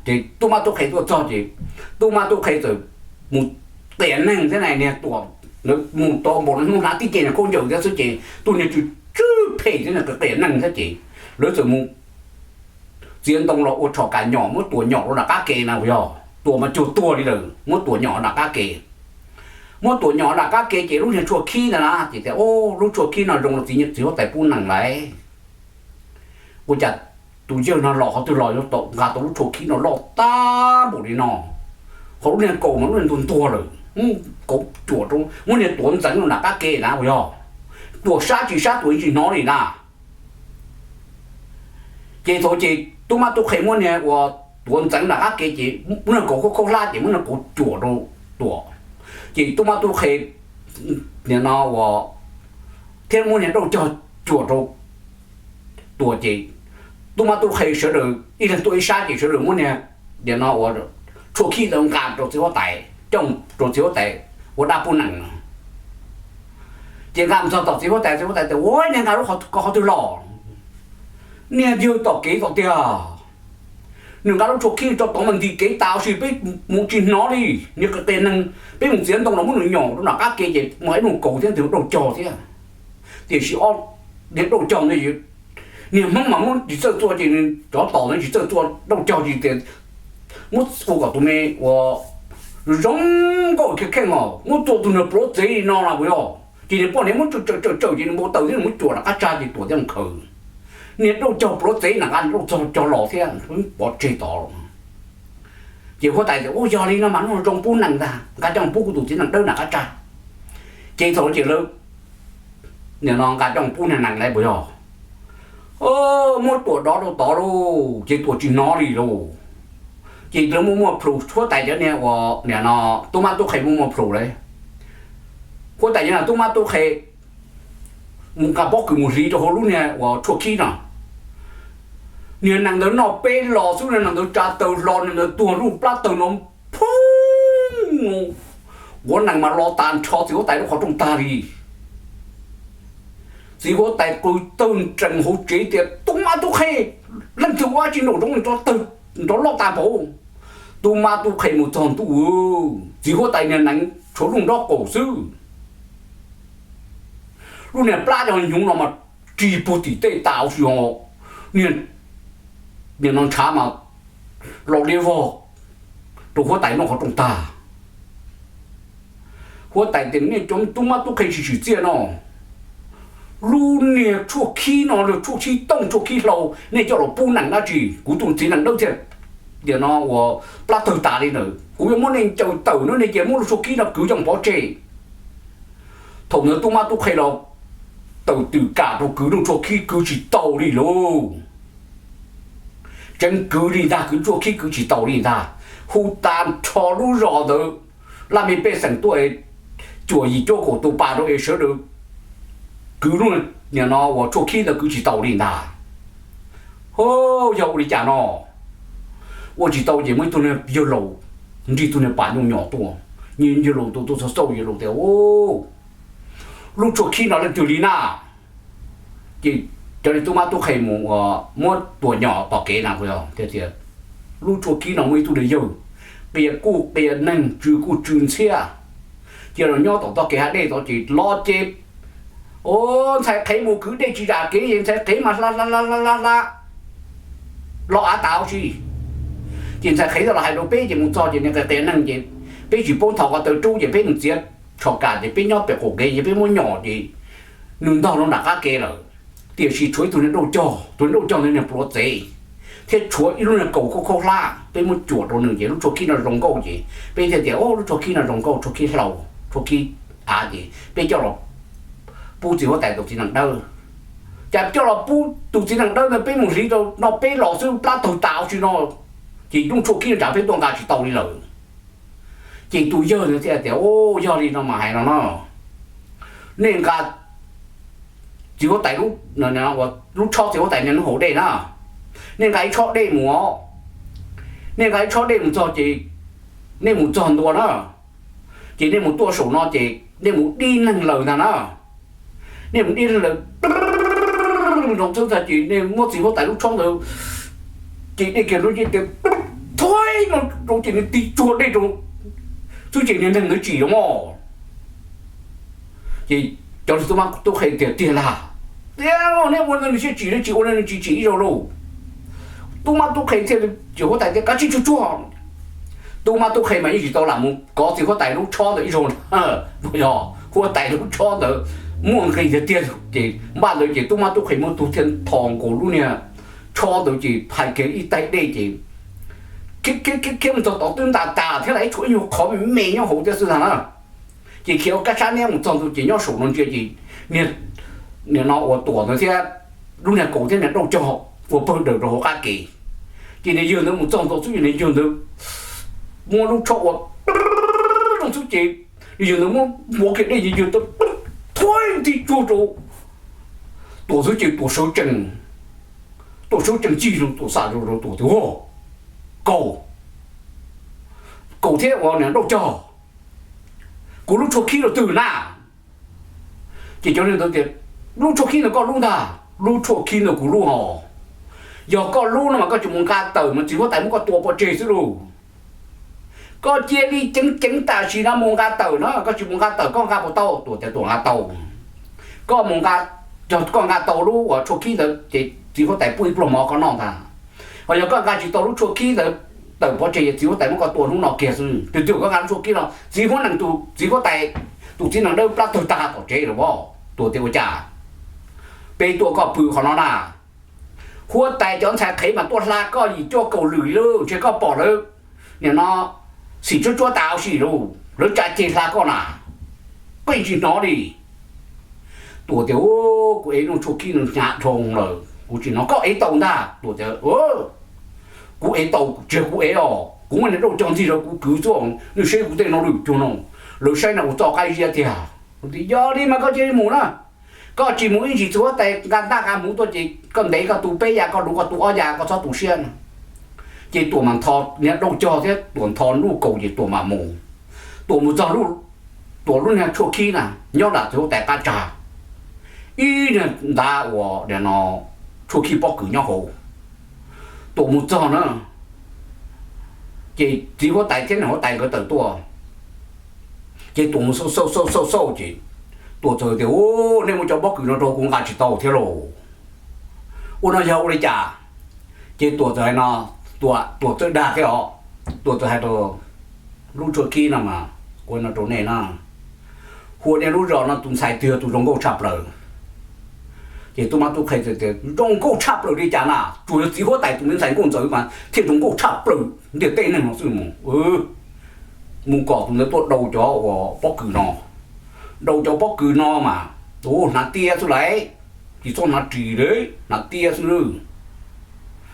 ces tub mab tub qhe tuaj txog ces tub mab tub qhe txawm mus qias neeg thiab na, niag Tuam mus tau npaum no hnub hnav tib ce niag khaub ncaws thiab xwb ces tus niag tsw tsw phem thiab niag qias neeg thiab ces lawv txawm mus txiav ntoo los ua rho kas nyom muab Tuam nyom rau nram qab ke na, puas yog? Tuam mas cuag tuag li lawm, muab Tuam nyom nram qab ke. Muab Tuam nyom nram qab ke ces lub niag tshuaj khib ntawd na ces tias, Ub, lub tshuaj khib no zoo li txiv huab tais pub nees lawm. Ua cas tus yawg no los qhov twg los yuav tau nqa tau lub tshuaj khib no loj tag npaum li no? Ho lub niag kaus mas lub niag ntuag ntuag lawm, kaus cuam rau, muab niag Tuam ntxeev rau nram qab ke na, puas yog? Tuam sab tsis sab Tuam yeej tsis hnov li na. Ces thaum ces tub mab tub qhe muab niag uas Tuam ntxeev nram qab ke ces muab niag kaus khaub khaub hlab ces muab niag kaus cuam rau Tuam. Ces tub mab tub qhe nim no uas thiab muab niag dauj cog cuam rau Tuam ces Tub mab tub qhe sawv daws ib leeg tuaj ib sab ces sawv daws muab niag, nim no ua, tshuaj khib ntawd nqa rau txiv huab tais, coj rau txiv huab tais ua dab pub nees no. Ces nqa mus txog tom txiv huab tais, txiv huab tais tias, Ua, niag nqa lub qhov twg los? Niag yawg tom kev tom tiag, nws nqa lub tshuaj khib tso tod mas ntim kev tas ua si peb mus tsis hnov li. Niag qia neeg, peb mus txiav ntoo los muab nws nyom rau nram qab ke ces mas ib nus kaus thiab ntws dauj cog thiab. Tiam sis ob, niag dauj cog ntawd, niag Hmoob mas muab tsis txawj txua ces nws cov tom ntawd tsis txawj txua dauj cog ces tias muab ua kom tus me ua zoo nkauj khiav kheej os, muab tua tus niag pluav txev li no na puas yog? Ces niag poj niam muab tsawm tsawm tsawm ces nws npau taws thiab nws muab cuam rov qab tsa ces tuam thiab mus khaws. Niag dauj cog pluav txev na nqa niag dauj cog los thiab pov tseg tod. Ces huab tais tias, Ua, yog li no mas zoo pub nees ntag, nqa coj pub kuv tus txiv nees dawb nram qab tsa. Ces thaum ces lawv, nim no nqa coj pub niag nees lawm puas yog? Muab tuam dov rau tod lauj, ces tuam tsis hnov li lauj. Ces lawv muaj muaj plhus, huab tais cov niag uas nim no tub mab tub qhe muaj muaj plhus lawm. Huab tais cov niag tub mab tub qhe mus nqa pob kws mus hliv rau hauv lub niag uas tshuaj khib no. Niag nees ntawd noj peb los xwb, niag nees ntawd tsa taw hlo, niag ntawd tuag lub plab tawg no phooj, quav nees mas los tas nrho txiv huab tais lub qhov rooj tag li. Txiv huab tais qw tawg nrees hauv tsev tias, Tub mab tub qhe, leej twg ua dab tsi nraum zoov nrov loj tas npaum? Tub mab tub qhe mus txog ntuj, txiv huab tais niag nees tshuav lub nrob qaum xwb. Lub niag plab cov hnyuv no mas ris puag tim tej tas ua si os. Niag, niag no ntshav mas los liab vog rau huab tais lub qhov rooj tag. Huab tais tias, Nej cov tub mab tub qhe tsis tsim txiaj no, lub niag tshuaj khib no, tshuaj khib tooj tshuaj khib hlau, nej coj los pub nees dab tsi? Kuv tus txiv nees dawb thiaj tias no uas plab tawg tas li ntawd, kuv yuav muab nej ncaws tawm no, nej cia muab lub tshuaj khib no kwv coj pov tseg. Thaum ntawd tub mab tub qhe los tawm twm kam rau kwv lub tshuaj khib kwv tsis tau li lauj. Tseev kwv li ntag, kwv tshuaj khib kwv tsis tau li ntag. Hu tas nrho lub zos ntawd, laj mej pej xeem tuaj cuam yim cuab kaum tus pas rau es sawv daws kwv lub, nim no uas tshuaj khib ntawd kwv tsis tau li ntag. Ho, yog ua li cas no? Ua tsis tau ces muaj ib tug niag yawg laus nrig tug niag pas nyuj nyom tuaj, yawg laus tus tuaj txog xauj yawg laus tias, Lub tshuaj khib no leej twg li na? Ces cov niag tub mab tub qhe mus muab tuam nyom tom kev na, tias, Lub tshuaj khib no muaj ib tug niag yawg, qia kuj qia neeg, tsw kuj tsw ntxhiab. Cia los nyob tom tog kev hav dej tod ces los ces, o, ntxhais qhev mus kwv dej tsis zam kev es ntxhais qhev mas hla hla hla hla hla hla los av tas ua si. Ces ntxhais qhev txawm los hais rau peb ces mus txog ces niag qia qia neeg ces peb tsis paub nthos ko taw rub ces peb mus txiav tsho kam ces peb nyob pem qaum kev ces peb muab nyom ces nws ntog rau nram qab kev lawm. Tiam sis tshuav ib tug niag dauj cog, tus niag dauj cog ntawd niag pluav txev, thiab tshuav ib lub niag kaus khaub khaub hlab, peb muab cuam rau nws ces lub tshuaj khib no zoo nkauj ces peb thiaj tias, O, lub tshuaj khib no zoo nkauj, tshuaj khib hlau, tshuaj khib av ces peb coj los pub txiv huab tais tus txiv nees dawb. Cas coj los pub tus txiv nees dawb ntawd peb mus hliv rau no peb los xwb plab tawg tas ua si no, ces lub tshuaj khib no tsam peb tuaj nqa tsis tau li lawm. Ces tus yawg ntawd thiaj tias, O, yog li no mas hais no na, nej nqa txiv huab tais lub tshob, txiv huab tais niag lub hauv dej na, nej nqa ib tshob dej mus os. Nej nqa ib tshob dej mus txog ces nej mus txog ntua na, ces nej mus tuaj saum no ces nej mus dib neeg lawm ntag na. Nej mus dib neeg lawm, ces nej muab txiv huab tais lub tshob ntawd, ces dej kiag lub nce tias, Thuaib no rau ces nws tig tsuag dej rau xwb ces niag neeg ntawd tsim los mog. Ces cov tub mab tub qhe tias, Tiag ntag, tiag, nej ua no nws thiaj tsim, nws tsis ua no nws tsis tsim ib zaug lauj. Tub mab tub qhe thiaj, txiv huab tais tias, Kav tsij tsuag tsuag. Tub mab tub qhe mas yeej tsis tau lam mus kov txiv huab tais lub tshob ntawd ib zaug, yog huab tais lub tshob ntawd muaj nqis tiag tiag ces npaj ntawd ces tub mab tub qhe muab tus thiaj nthos nkaus lub niag tshob ntawd ces hais kiag ib taig dej ces khiav khiav khiav mus txog tod twb ntas tas thiab, lam ib tshuav ib nyuag qhov me me nyob hauv thiab xwb ntag na. Ces khiav ua kab sab niab mus txog ntua ces nyob saum no ntsia ces niag, niag no ua tuam ntawd thiab lub niag kaus thiab niag dauj cog ua pawg daws rau hauv qab kev. Ces niag yawg ntawd mus txog ntua xwb ces niag yawg ntawd muab lub tshob ua xwb ces niag yawg ntawd muab npuav kiag dej ces yawg ntawd thuaib nti tsuag rau tuam xwb ces tuam sawv tsees. Tuam sub ceev cig rau Tuam, xam rau Tuam tias, Ua, Kaus, Kaus thiab ua niam Dauj Cog, kuv lub tshuaj khib rau twg na? Ces cov neeg ntawd tias, Lub tshuaj khib ntawd koj lub ntag. Lub tshuaj khib ntawd kuv lub hos. Yog koj lub no mas koj tsis mus nqa tawm mas txiv huab tais muab koj tua pov tseg xwb lauj. Koj cia li ceev ceev tam sim no mus nqa tawm na, koj tsis mus nqa tawm koj nqa puas tau? Tuam tias, Tuam nqa tau. Koj mus nqa, yog koj nqa tau lub uas tshuaj khib ntawd ces txiv huab tais pub ib pluag mov koj noj ntag. Ho yog koj nqa tsis tau lub tshuaj khib ntawd tawm pov tseg ces txiv huab tais muab koj tua hnub no kiag xwb. Twg twg koj nqa lub tshuaj khib no, txiv huab nees tus txiv huab tais, tus txiv nees dawb plab tawg tag tom tsev lawm os. Tuam tias, Ua cas peb tuaj koj pw qhov no na? Huab tais cov ntxhais qhev mas tuaj hla koj yim cuaj kaum lwm li, ntshe koj pom lawv nim no xim tsuab tsuab tas huv si lauj, lawv tsa ceg hla koj na, koj yeej tsis hnov li. Tuam tias, Kuv ev lub tshuaj khib no hnyav dhau lawm, kuv tsis hnov. Koj ev tau ntag. Tuam tias, Kuv ev tau, tsis yog kuv ev os, kuv muab niag Dauj Cog ntxig rau kuv kwv xwb, nej saib kuv tej no lwm cuag no, lawv saib no ua txoj qaib ziab tiag. Tias, Yog li mas koj cia li mus na, koj tsis mus ib ntsis txiv huab tais nqa ntaj nqa hmuv tuaj ces koj ntev koj tu peb yas, koj luv koj tu ob yas, koj txhob tu siab no. Ces Tuam mas ntho niag Dauj Cog thiab Tuam ntho nruj kaus ces Tuam mam mus. Tuam mus txog, Tuam lub niag tshuaj khib na nyob nram txiv huab tais qab tsag, ib niag ntav uas no tshuaj khib pob kws nyob hauv. Tuam mus txog na, ces txiv huab tais thiab niam huab tais nkawd tawm tuaj, ces Tuam mus xauj xauj xauj xauj ces Tuam txawm tias, Ub, nej muab cov pob kws no rau kuv nqa tsis tau thiab lauj. Ua no yog ua li cas? Ces Tuam txawm hais no, Tuam, Tuam txawm dag thiab os. Tuam txawm hais rau, Lub tshuaj khib no mas kuv no rau nej na, hu ua nej lub zos no tus ntxhais twg yog tus zoo nkauj tshaj plaws? Ces tub mab tub qhe tias, Zoo nkauj tshaj plaws li cas na, tsuas yog txiv huab tais tus me ntxhais nkauj ntxawm mas thiaj zoo nkauj tshaj plaws ntiaj teb neeg no xwb mus. Mus kom tus ntawd tuaj daus cov uas pob kws no, daus cov pob kws no mas, tus hnav tiab xwb lauj, tsis txhob hnav ris li, hnav tiab xwb.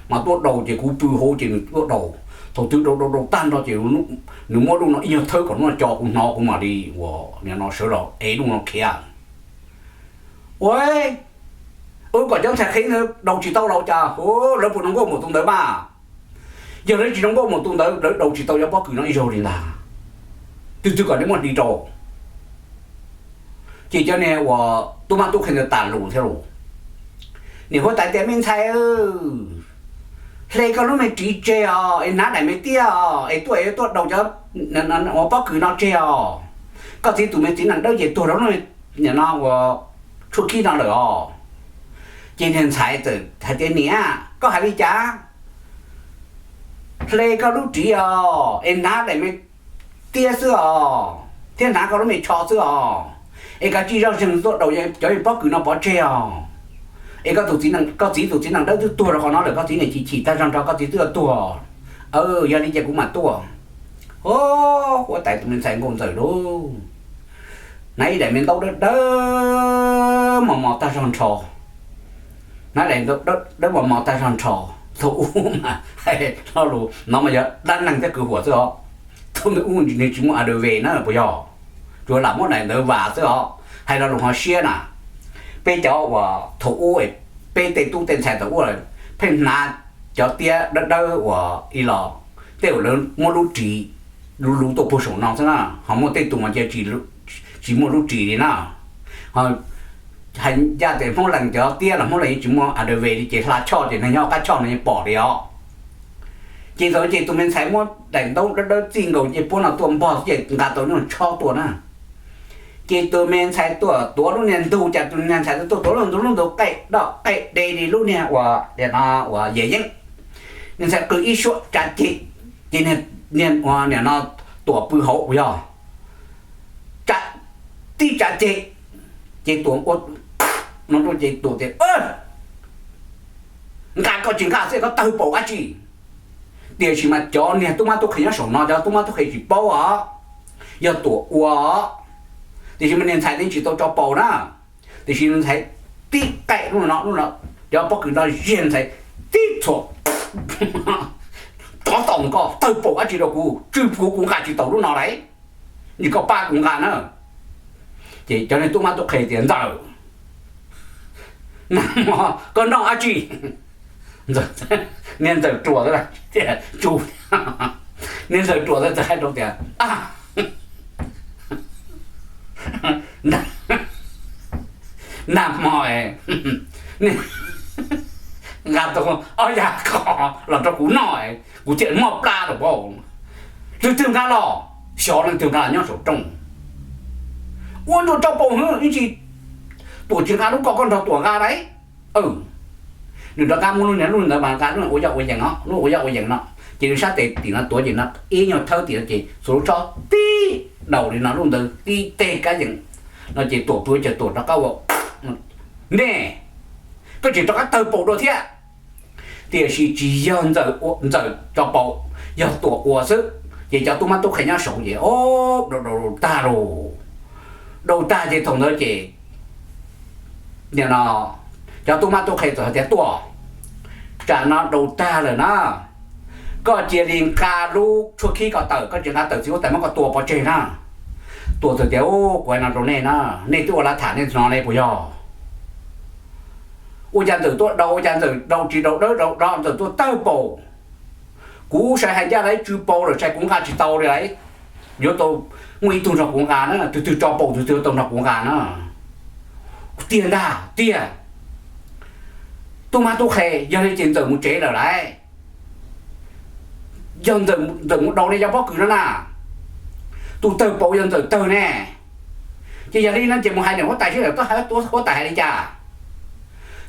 Mas tuaj daus ces kuv pw hauv ces nws tuaj daus. Thaum twg daus daus daus tag nrho ces nws muab lub no ib nyuag thawb kom lub no co kuv hnov kuv mam li uas nim no sawv los ev lub no khiav. Ua, wb kom cov ntxhais qhev ntawd daus tsis tau los cas, lawv puas zoo nkauj npaum tus ntawd mas? Yog lawv tsis zoo nkauj npaum tus ntawd lawv daus tsis tau cov pob kws no ib zaug li ntag. Twg twg kom nej muab hliv rau. Ces cov niag uas tub mab tub qhe ntawd tas lus thiab los, niam huab tais tias, Me ntxhais, hle koj lub me ris tseg os, es hnav daim me tiab os, es tuaj es tuaj daus cov uas pob kws no tseg os. Koj txiv tus me txiv nees dawb ces tuag rau lub no uas tshuaj khib no lawm os. Ces niag ntxhais txawm hais tias, Niam, koj hais li cas? Hle koj lub ris os, es hnav daim me tiab xwb os, thiab hnav koj lub me tsho xwb os, es koj tsis zoj zeeg tuaj daus cov pob kws no pov tseg os. Es koj tus txiv, koj txiv tus txiv nees dawb twb tuag rau qhov no lawm, koj txiv niam chim chim tag zog nrho, koj txiv twb yuav tuag. Yog li ces kuv mam tuaj. Huab tais tus me ntxhais nkauj ntxawm lauj, hnav ib daim me ntaub dawb dawb mos mos tag zog nrho, hnav daim dawb mos mos tag zog nrho. Thaum ub mas hais lo lus no mas yog dab neeg thiab kwv huam xwb os. Thaum ub nws tsis muaj a dv na puas yog? Tsuas lam muab daim ntawv vas xwb os. Hais lo lus ho siab na, peb cov uas thaum ub, peb tej tub tej ntxhais thaum ub pheej hnav cov tiab dawb dawb uas ib los, tej uas lawv muab lub ris luv luv tuaj puag saum no xwb na, ho muaj tej tus mas cia tsis muaj lub ris li na. Hais ncaj tias Hmoob Lees cov tiab los Hmoob Lees yeej tsis muaj a dv li ces hla choj ces neeg nyob qab choj no yeej pom li os. Ces thaum ces tus me ntxhais muab daim ntaub dawb dawb txij nkaus ces puab no tuaj npog ces nqa tau lub tshob tuaj na. Ces tus me ntxhais tuaj tuav lub niag ntug, cas tus niag ntxhais tuaj tuav lub ntug, lub ntug qaij doj qaij de li lub niag uas, uas yam yeeb. Niag ntxhais qw ib suab tsav ceg, ces niag, niag no tuam pw hauv uas yog tib tsav ceg, ces tuam ua no rau ces tuam tias, Nqa koj tsis nqa xwb koj tawg paus dab tsi? Tiam sis mas cov niag tub mab tub qhe nyob saum no cov tub mab tub qhe tsis paub os, yog tuam ua os. Tiam sis mas niag ntxhais ne tsis tau tso paus na, tiam sis ntxhais tib qaij lub no, lub no, cov pob kws no ziag, ntxhais tib txhuam, Rov tom koj, tawg paus dab tsi rau kuv, tswj kuv, kuv nqa tsis tau lub no lauj, nim koj pab kuv nqa na. Ces cov niag tub mab tub qhe tias, Ntxawm, nag hmo koj noj dab tsi? Ntxawm, niag Ntxawm ruam xwb tias tsu, niag Ntxawm ruam xwb txawm hais rau tias, nag hmo nqa tau ob yas qos los rau kuv noj, kuv thiaj muaj plab rau paub. Leej twg nqa los? Xyov leej twg nqa los nyob saum rooj. Ua nruas rau paus hwv ib ntsis, Tuam tsis nqa lub ko, koj nrog Tuam nqa lauj. Nws rov qab muab lub niag lub ntawd mas nqa lub ua yoj ua yees no, lub ua yoj ua yees no, ces nws sab tes tim no tuav ces no ib nyuag thawb tim no ces txhua lub tsob tib daus li no, lub ntawd tib teg kab yees no ces Tuam pw ces Tuam rov qab ua, nej, koj tseem rov qab tawg paus dua thiab. Tiam sis tsis yog Ntxawm tso paus, yog Tuam ua xwb. Ces cov tub mab tub qhe nyob saud ces o, dau dau tag lauj. Dau tag ces thaum ntawd ces nim no cov tub mab tub qhe txawm hais tias, Tuam, tsam no dau tag lawm na, koj cia li nqa lub tshuab khib ko tawm, koj tsis nqa tawm txiv huab tais muab koj tua pov tseg na. Tuam txawm tias, Kuv hais no rau nej na, nej twb ua lav tham nej hnov ne puas yog? Ua cas Ntxawm tuaj dau, ua cas Ntxawm dau tsis dau dawb dau do, Ntxawm tuaj tawg paus. Kuv sai hais ncaj lawv tsw paus lawm, sai kuv nqa tsis tau li lawm. Yuav tau muaj ib tug nrog kuv nqa na, tus twg tso paus tus twg yuav tau nrog kuv nqa na. Tiag ntag tiag. Tub mab tub qhe, yog li ces Ntxawm mus tsev lawm lauj. Yog Ntxawm mus dau ne cov pob kws no na, tus tawg paus yog Ntxawm tawg ne. Ces yog li no ces mus hais niam huab tais seb niam huab tais hais li cas.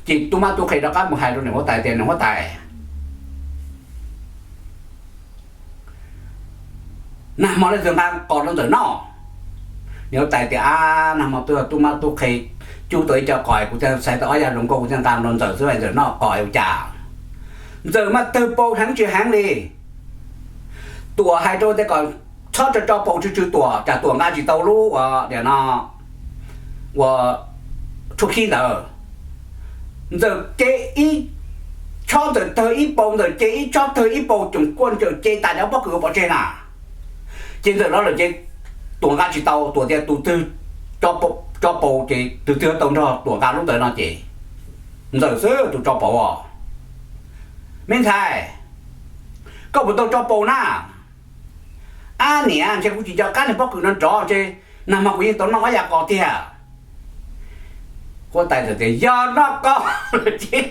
Ces tub mab tub qhe rov qab mus hais rau niam huab tais tias, Niam huab tais, nag hmo leej twg nqa qos rau Ntxawm noj? Niam huab tais tias, Ab, nag hmo twb yog tub mab tub qhe cub tau ib co qos, kuv thiaj xaiv tau ob yas zoo nkauj, kuv thiaj nqa rau Ntxawm xwb, Ntxawm noj qos ua cas? Ntxawm mas tawg paus heev tsis heev li. Tuam hais rau tias kom txhob tso tso paus tsw tsw Tuam, tsam Tuam nqa tsis tau lub ua, nim no, ua tshuab khib ntawd. Ntxawm ce ib tshob, Ntxawm tawg ib paus, Ntxawm ce ib tshob tawg ib paus, coom kuaj Ntxawm ce tas cov pob kws ua pov tseg na. Ces Ntxawm los lawm ces Tuam nqa tsis tau, Tuam tias tus twg tso paus ces tus twg yuav tau nrog Tuam nqa lub ntawd no ces Ntxawm xwb tus tso paus. Me ntxhais, koj puas tau tso paus na? Ab niam, ntshe kuv tsis nco qab niag pob kws no nrov, ntshe nag hmo kuv yeej tau noj ob yas qos tiag. Huab tais txawm tias, Yog noj qos ces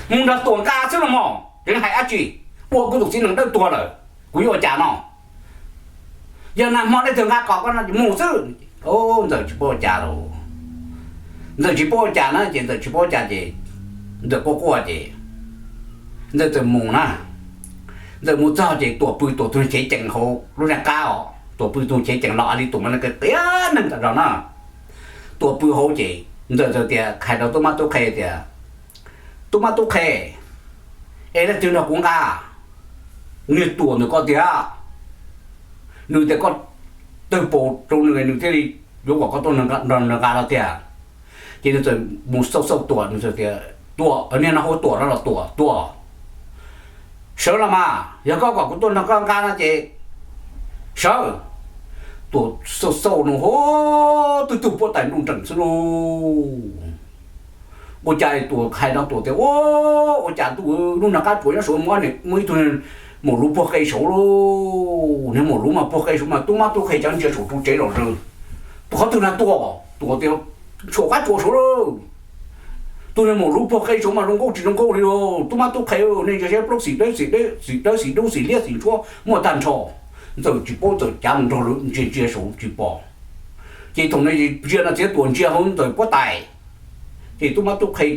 mus nrog Tuam nqa xwb los mas, tseem hais dab tsi? Ua kuv tus txiv nees dawb tuag lawm, kuv yuav ua cas no? Yog nag hmo leej twg nqa qos koj no ces mus xwb. Ntxawm tsis paub ua cas lauj. Ntxawm tsis paub ua cas na, ces Ntxawm tsis paub ua cas ces Ntxawm quaj quaj ces Ntxawm txawm mus na. Ntxawm mus txog ces Tuam pw Tuam tus chev cees hauv lub niag qab os, Tuam pw tus chev cees los li Tuam mas qias qias neeg tas zog na. Tuam pw hauv ces Ntxawm txawm tias, hais rau tub mab tub qhe tias, Tub mab tub qhe, es leej twg nrog kuv nqa? Niag Tuam ntawm koj tiag. Nws tias koj tawg paus rau nws, nws thiaj li yuav kom koj tuaj nrog nws nqa no tiag. Ces nws txawm mus xauj xauj Tuam, nws txawm tias, Tuam, niag no hu Tuam no los Tuam, Tuam, sawv los mas, yog koj kom kuv tuaj nrog koj nqa no ces sawv. Tuam xauj xauj no ho, twb tug puab tais nruj nreem xwb lauj. Ua cas Tuam hais no Tuam tias, Ua cas ntuj, lub nag qab tsuas nyob saud, muaj ib tug maum luv puag qe saud lauj. Niag maum luv mas puag qe saud mas tub mab tub qhe cov ntsia saum ru tsev los zws. Tus qhov twg na Tuam? Tuam tias, Saum qab tsuas saud lauj. Tus niag maum luv puag qe saud mas zoo nkauj tsis zoo nkauj li lauj. Tub mab tub qhe, nej ntsia saib plaub xim dawb xim dawb xim dub xim liab xim ntsuab muaj tag nrho. Ntxawm tsis paub txawm cav mus nrog lawv ntsia ntsia saud tsis pom. Ces thaum no ntsia no txiav Tuam ntsia hauv Ntxawm puab tais. Ces tub mab tub qhe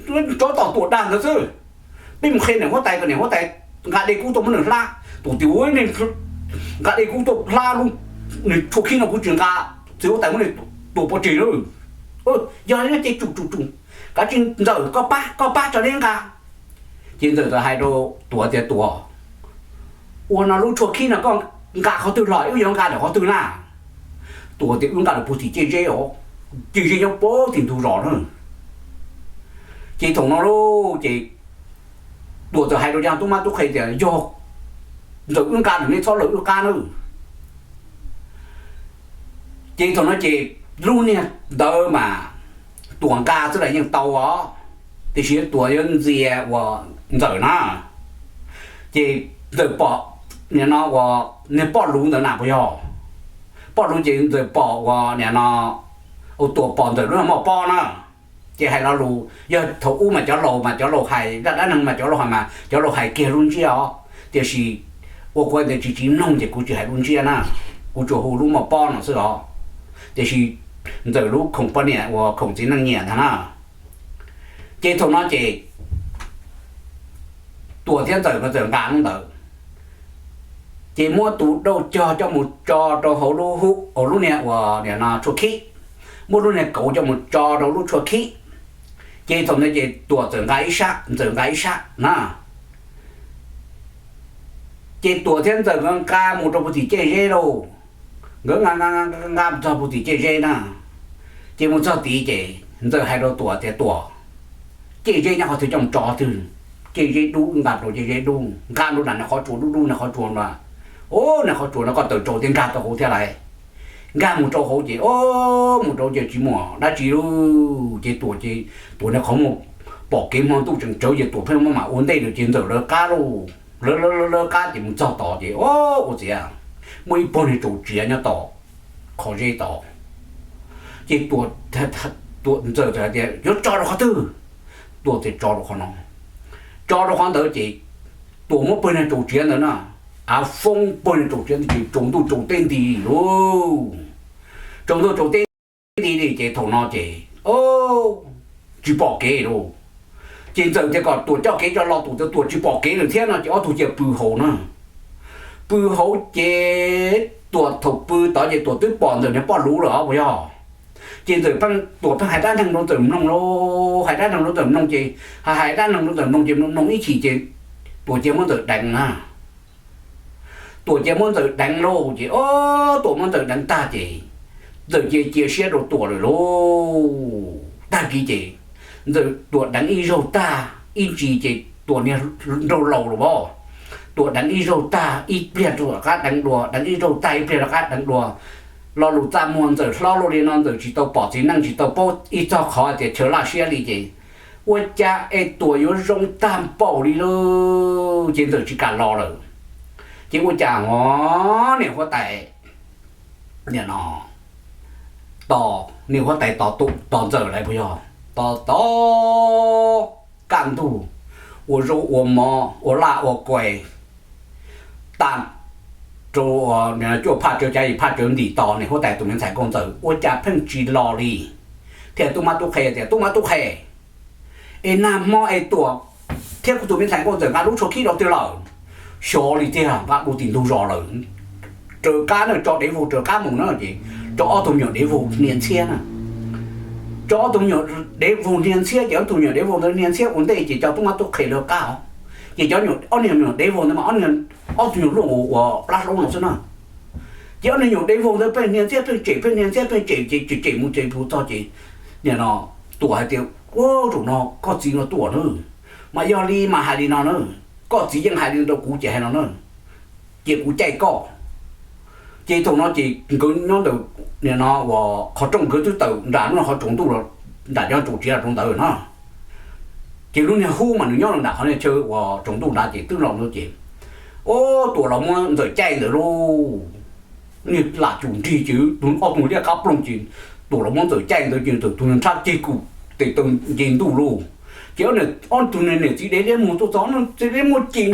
rov tom Tuam dag ntawd xwb. Peb mus qhia niam huab tais kom niam huab tais nqa dej kub tuaj muab nws hlab. Tuam tias, Ua, nqa dej kub tuaj hlab lub, nws tshuab khib no kuv tsis nqa, txiv huab tais muab nws tua pov tseg lauj. Yog li no ces tsum tsum tsum, kav tsij Ntxawm, koj pab, koj pab tso neb nqa. Ces Ntxawm txawm hais rau Tuam tias, Tuam, ua no lub tshuab khib no koj nqa qhov twg los, wb yuav nqa ntawm qhov twg na? Tuam tias, Wb nqa ntawm puag tim ciaj zeb os, ciaj zeb nyob puag tim ntug zos na. Ces thaum no lauj ces Tuam txawm hais rau cov tub mab tub qhe tias, Yog Ntxawm wb nqa lawm nej txhob laws wb qab nawb. Ces thaum no ces lub niag ntawd mas Tuam nqa xwb los yeej tau os. tiam sis Tuam yuav ntxias uas Ntxawm na. Ces Ntxawm pom, nim no uas niag poj luv ntawd na puas yog? Poj luv ces Ntxawm pom uas nim no, Tuam pom Ntxawm lub moj pob na. Ces hais lo lus yog thaum ub mas cov laus mas cov laus hais, zaj dab neeg mas cov laus hais mas cov laus hais kiag lub ntsiab os, tiam sis ua kuv tias tsis tsis mloog ces kuv tsis hais lub ntsiab na, kuv tsuas hu lub moj pob no xwb os. Tiam sis Ntxawm lub khoom poj niam uas khoom txiv neej nyiam ntag na. Ces thaum no ces Tuam thiab Ntxawm mas txawm nqa ntawd, ces muab tus dauj cog coj mus tso rau hauv lub hu, hauv lub niag uas nim no tshuaj khib, muab lub niag kauv coj mus tso rau lub tshuaj khib. Ces thaum ntawd ces Tuam txawm nqa ib sab, Ntxawm nqa ib sab na. Ces Tuam thiab Ntxawm nkawd nqa mus rau puag tim ceg zeb lauj. Nkawd nqa nqa nqa mus txog puag tim ceg zeb na. Ces mus txog tid ces Ntxawm hais rau Tuam tias, Tuam, ceg zeb nyob qhov twg coj mus tso twg? Ceg zeb dub, nqa rau ceg zeb dub, nqa rau nram niag qhov tsua dub dub, niag qhov tsua no, o, niag qhov tsua no koj tawm tsau thiab nkag tau hauv thiab lauj. Nkag mus rau hauv ces, o, mus rau ces tsis muaj dab tsi lauj. Ces Tuam ces Tuam niag qhov muag pom kev hmo ntuj tseem tsawv ces Tuam pheej muab mam ua ntej lawm ces Ntxawm lawv qab lauj. Lawv lawv lawv qab ces mus txog tod ces, o, ua ciav muaj ib pawg niag tsaus tsiav nyob tom qhov zeb tod. Ces Tuam, Ntxawm txawm hais tias, Yuav tso rau qhov twg? Tuam txawm tso rau qhov no. Tso rau qhov ntawd ces Tuam muab pawg niag tsaus tsiav ntawd na, av foob pawg niag tsaus tsiav ntawd ces tsaus ntuj tsaus teb nti lauj. Tsaus ntuj tsaus teb nti li ces thaum no ces, o, tsis pom kev lauj. Ces Ntxawm tias kom Tuam coj kev coj los, Tuam tias Tuam tsis pom kev lawm thiab no ces ob tug cia pw hauv na. Pw hauv ces Tuam thaum pw tod ces Tuam twb pom Ntxawm niag poj luv lawm os puas yog? Ces Ntxawm, Tuam pheej hais dab neeg rau Ntxawm mloog lauj, hais dab neeg rau Ntxawm mloog ces, hais hais dab neeg rau Ntxawm mloog ces mloog mloog ib chim ces Tuam cia muab Ntxawm deev na. Tuam cia muab Ntxawm deev lauj ces, o, Tuam muab Ntxawm deev tag ces Ntxawm cia cia siab rau Tuam lawm lauj. Tag kis ces Ntxawm, Tuam deev ib zaug tag ib ntsis ces Tuam niag nraug laus lawm os. Tuam deev ib zaug tag ib pliag rov qab deev dua, deev ib zaug tag ib pliag rov qab deev dua. Lo lus txaj muag Ntxawm hlob luaj li no Ntxawm tsis tau pom txiv neej tsis tau paub ib txog qhov tias chaw laj siab li ces ua cas es Tuam yuav zoo tag npaum li lauj. Ces Ntxawm tsis kam los lawm. Ces ua cas ho niam huab tais, nim no, tos niam huab tais tos Ntxawm lawm puas yog? Tos tos kaj ntug, ua zaub ua mov ua laj ua kuais tag rau cuaj phaj tsawv cav yim phaj tsawv ntim tos niam huab tais tus me ntxhais Nkauj Ntxawm ua cas pheej tsis los li. Thiaj tub mab tub qhe tias, Tub mab tub qhe, es nag hmo es Tuam thiab kuv tus me ntxhais Nkauj Ntxawm nqa lub tshuaj khib rau twg lawm? Xyov li tiag, nqa dua tim ntug zos lawm. Raws qab na, tso dev vog raws qab mus na ces tso ob tug me nyuam dev vog hnia ntxhiab na. Tso ob tug me nyuam dev vog hnia ntxhiab ces ob tug me nyuam dev vog ntawd hnia ntxhiab ua ntej ces cov tub mab tub qhe lawv qab os. Ces cov ob niag me nyuam dev vog ntawd mas ob tug me nyuam luaj ua plab hlaub no xwb na. Ces ob niag me nyuam dev vog ntawd pheej hnia ntxhiab pheej tsem pheej hnia ntxhiab pheej tsem ces tsem tsem mus tsem mus txog ces nim no Tuam hais tias, Ua, zaum no koj txiv no Tuam na, mas yog li mas hais li no na, koj txiv yeej hais li rau kuv ces hais no na, cia kuv caij koj. Ces thaum no ces nkawd nyob ntawm, nim no uas qhov rooj nkawd twb tawm nram lub qhov tsaus ntuj los, nram cov tsaus tsiav rau ntawd na. Ces lub niag hub mas nws nyob nram qhov niag chaw uas tsaus ntuj nrad ces twb los no ces, o, Tuam los muab Ntxawm caij ntawd lauj. Niag lam cum nrig ces tus ob tug liab qab ploog ces Tuam los muab Ntxawm caij ntawd ces Ntxawm tus niag nrhab ceg kum tes taw nce ntuj lauj. Ces ob tug niag niam txiv dev liab muag tuaj txog, txiv dev muag ces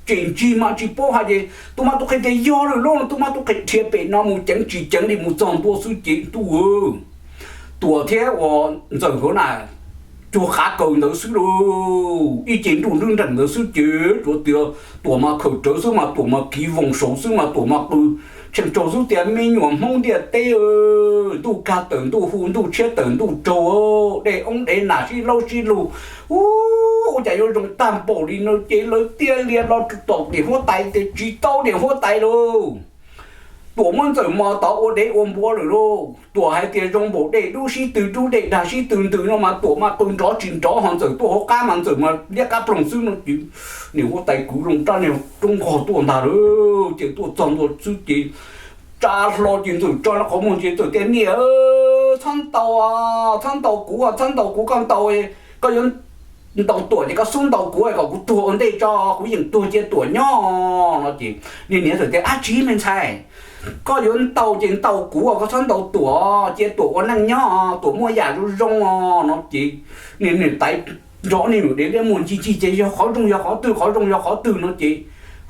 tsem ntsig mas tsis paub hais ces tub mab tub qhe tias, Yog lawm lauj. Tub mab tub qhe dhia pem no mus ceev tsis ceev li mus txog ntua xwb ces ntuj, Tuam thiab uas Ntxawm nkawd na cuag qav kaws ntawd xwb lauj, ib ce nruj nrwb nreem ntawd xwb ces tsuav tias Tuam mas khawm rawv xwb mas Tuam mas kiv voos saud xwb mas Tuam mas qw tshee tsaug xwb tias, Me nyuam Hmoob ntiaj teb, ntuj kag tawm ntuj hu, ntuj tshiab tawm ntuj tsaug, dej oob dev nas sib laub sib lug, ua cas yuav zoo tag npaum li no ces lawv thiaj li los tom niam huab tais tias, Tsis tau niam huab tais lauj, Tuam muab Ntxawm mos tod ua dev ua npua lawm lauj. Tuam hais tias zoo npaum dej dub sib tw dub, dej dag sib tw ntws no mas Tuam mas qw nrov tsis nrov, ho Ntxawm tuaj hauv qab mas Ntxawm mas liab qab ploog xwb no ces niam huab tais kwv loo rab niag roob nqog tuaj ntag lauj. Ces tuaj txog ntua xwb ces tsa hlo ces Ntxawm tsa qhov muag ces Ntxawm tias, Niam, txhob ntaus, txhob ntaus kuv, txhob ntaus kuv, koj ntaus koj yuav ntaus Tuam ces koj xub ntaus kuv kom kuv tuag ua ntej tso, kuv yeem tuag cia Tuam nyob no ces niag niam txawm tias, Ab tsi me ntxhais, koj yuav ntaus ces ntaus kuv, koj txhob ntaus Tuam, cia Tuam ua neej nyob, Tuam muaj yam zoo zoo os no ces niam tais nrov niag niam diav liab muag ncig ncig ces yog qhov zoo yog qhov twg, qhov zoo yog qhov twg no ces,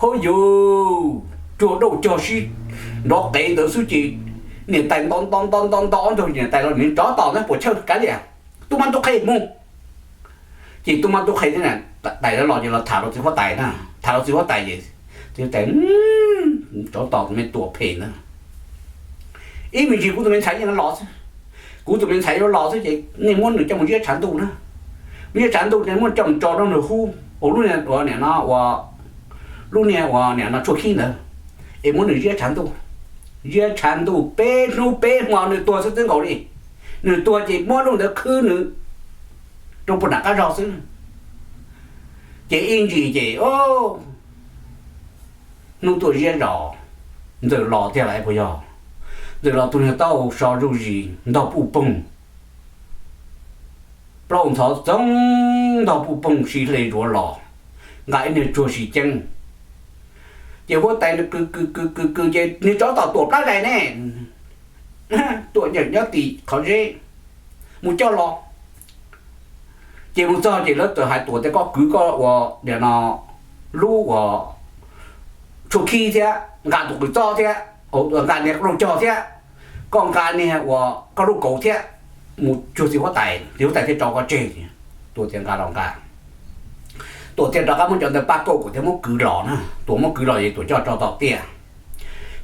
hauj yus, cuag dauj cog sib nrov qev ntawd xwb ces niam tais nto nto nto nto nto ob nrog niam tais los, Niam tsov tom ntawd puas chawj kav liam, tub mab tub qhe mus. Ces tub mab tub qhe thiab niam tais los ces los tham rau txiv huab tais na, tham rau txiv huab tais ces txiv huab tais, Tsov tom tus me Tuam phem ntag, ib me ntsis kuv tus me ntxhais yeej los xwb, kuv tus me ntxhais yuav los xwb ces nej muab nws coj mus ziab tshav ntuj na, ziab tshav ntuj ces muab coj mus tso rau nws hub ua lub niag ua niam no ua, lub niag ua niam no tshuaj khib ntawd, es muab nws ziab tshav ntuj, ziab tshav ntuj peb hnub peb hmo nws tuag xwb xwb nkaus li. Nws tuag ces muab lub ntawd khwb nws rau puag nram qab zog xwb. Ces ib ntsis ces hnub tuaj ziab zos, Ntxawm los tiag lawm puas yog? Ntxawm los tus niag taub hau so zuj zis ntog puj poog, plaub ntxhov txoog ntog puj poog si hle zuav los, nqa ib niag tsuag si ceeb. Ces huab tais kwv kwv kwv kwv kwv ces niag tsov tom Tuam plab zais ne, Tuam nyob tim qhov zeb, mus coj los. Ces mus txog ces lawv txawm hais Tuam tias, Koj kwv koj ua niam no lub ua tshuaj khib thiab nqa tus qws txob thiab, nqa niag qub laug cog thiab, koj nqa niag ua koj lub kauv thiab mus cuag txiv huab tais, txiv huab tais thiaj tso koj tseg. Tuam tias nqa los nqa. Tuam thiaj rov qab muab cov ntawd paj kauj Tuam thiaj muab kwv los na, Tuam muab kwv los ces Tuam coj tso tom tiaj.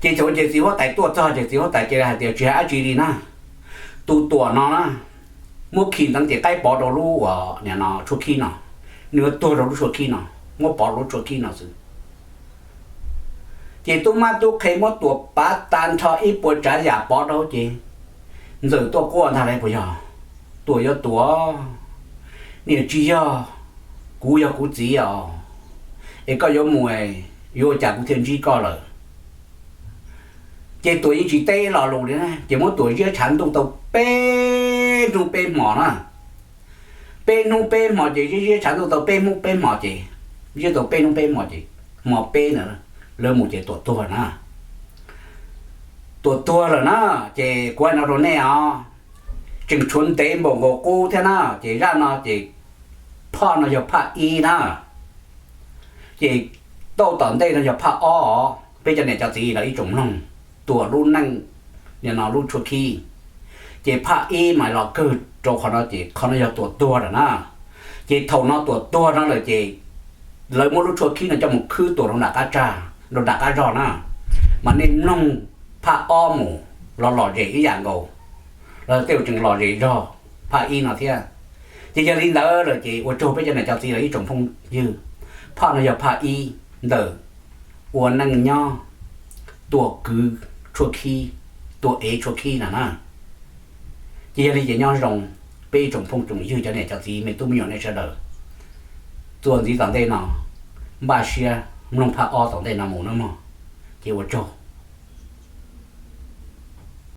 Ces thaum ces txiv huab tais tuaj txog ces txiv huab tais cia li hais tias, Tsis hais dab tsi li na, tus Tuam no na, muab khi ntawd ces qaib pov rau lub ua niam no tshuaj khib no, nws yuav tuag rau lub tshuaj khib no, muab pov rau lub tshuaj khib no xwb. Ces tub mab tub qhe muab Tuam pav tag nrho ib puas tsav yam pov rau ces Ntxawm tuaj quaj ntag lauj puas yog? Tuam yuav tuag, niam tsis yog, kuv yog kuv txiv os, es koj yuav mus, yuav ua cas kuv thiaj ntsib koj lawm? Ces Tuam yeej tsis teb lo lus li na, ces muab Tuam ziab tshav ntuj tau peb hnub peb hmo na. Peb hnub peb hmo ces ziab ziab tshav ntuj tau peb hnub peb hmo ces, ziab tau peb hnub peb hmo ces, hmo peb ntawd lawv mus ces Tuam tuag na. Tuam tuag lawm na, ces kuv hais no rau nej os, tseem tshuav ntev npaum nkaus qub thiab na, ces zaj no ces phaj no yog phaj ib na, ces tau tom ntej no yog phaj ob os. Peb cov niam cov txiv los ib tsoom mloog, Tuam lub neej, nim no lub tshuaj khib, ces phaj ib mas los kawg rau qhov no ces qhov no yog Tuam tuag lawm na. Ces thaum no Tuam tuag no lawm ces lawv muab lub tshuaj khib no coj mus khwb Tuam rau nram qab tsag, rau nram qab zog na, mas nej mloog phaj ob mus los lom zem ib yam nkaus, los tej tseem lom zem zog phaj ib no thiab. Ces yog li ntawd lawm ces ua tsaug peb cov niam cov txiv los ib tsoom phooj ywg, phaj no yog phaj ib ntawm ua neej nyob, Tuam kwv tshuaj khib, Tuam ev tshuaj khib no na. Ces yog li ces nyob zoo peb ib tsoom phooj tsoom ywg cov niam cov txiv me tub me nyuam nej sawv daws, txuas ntxiv tom ntej no npaj siab mloog phaj ob tom ntej no mus nawb mog. Ces ua tsaug.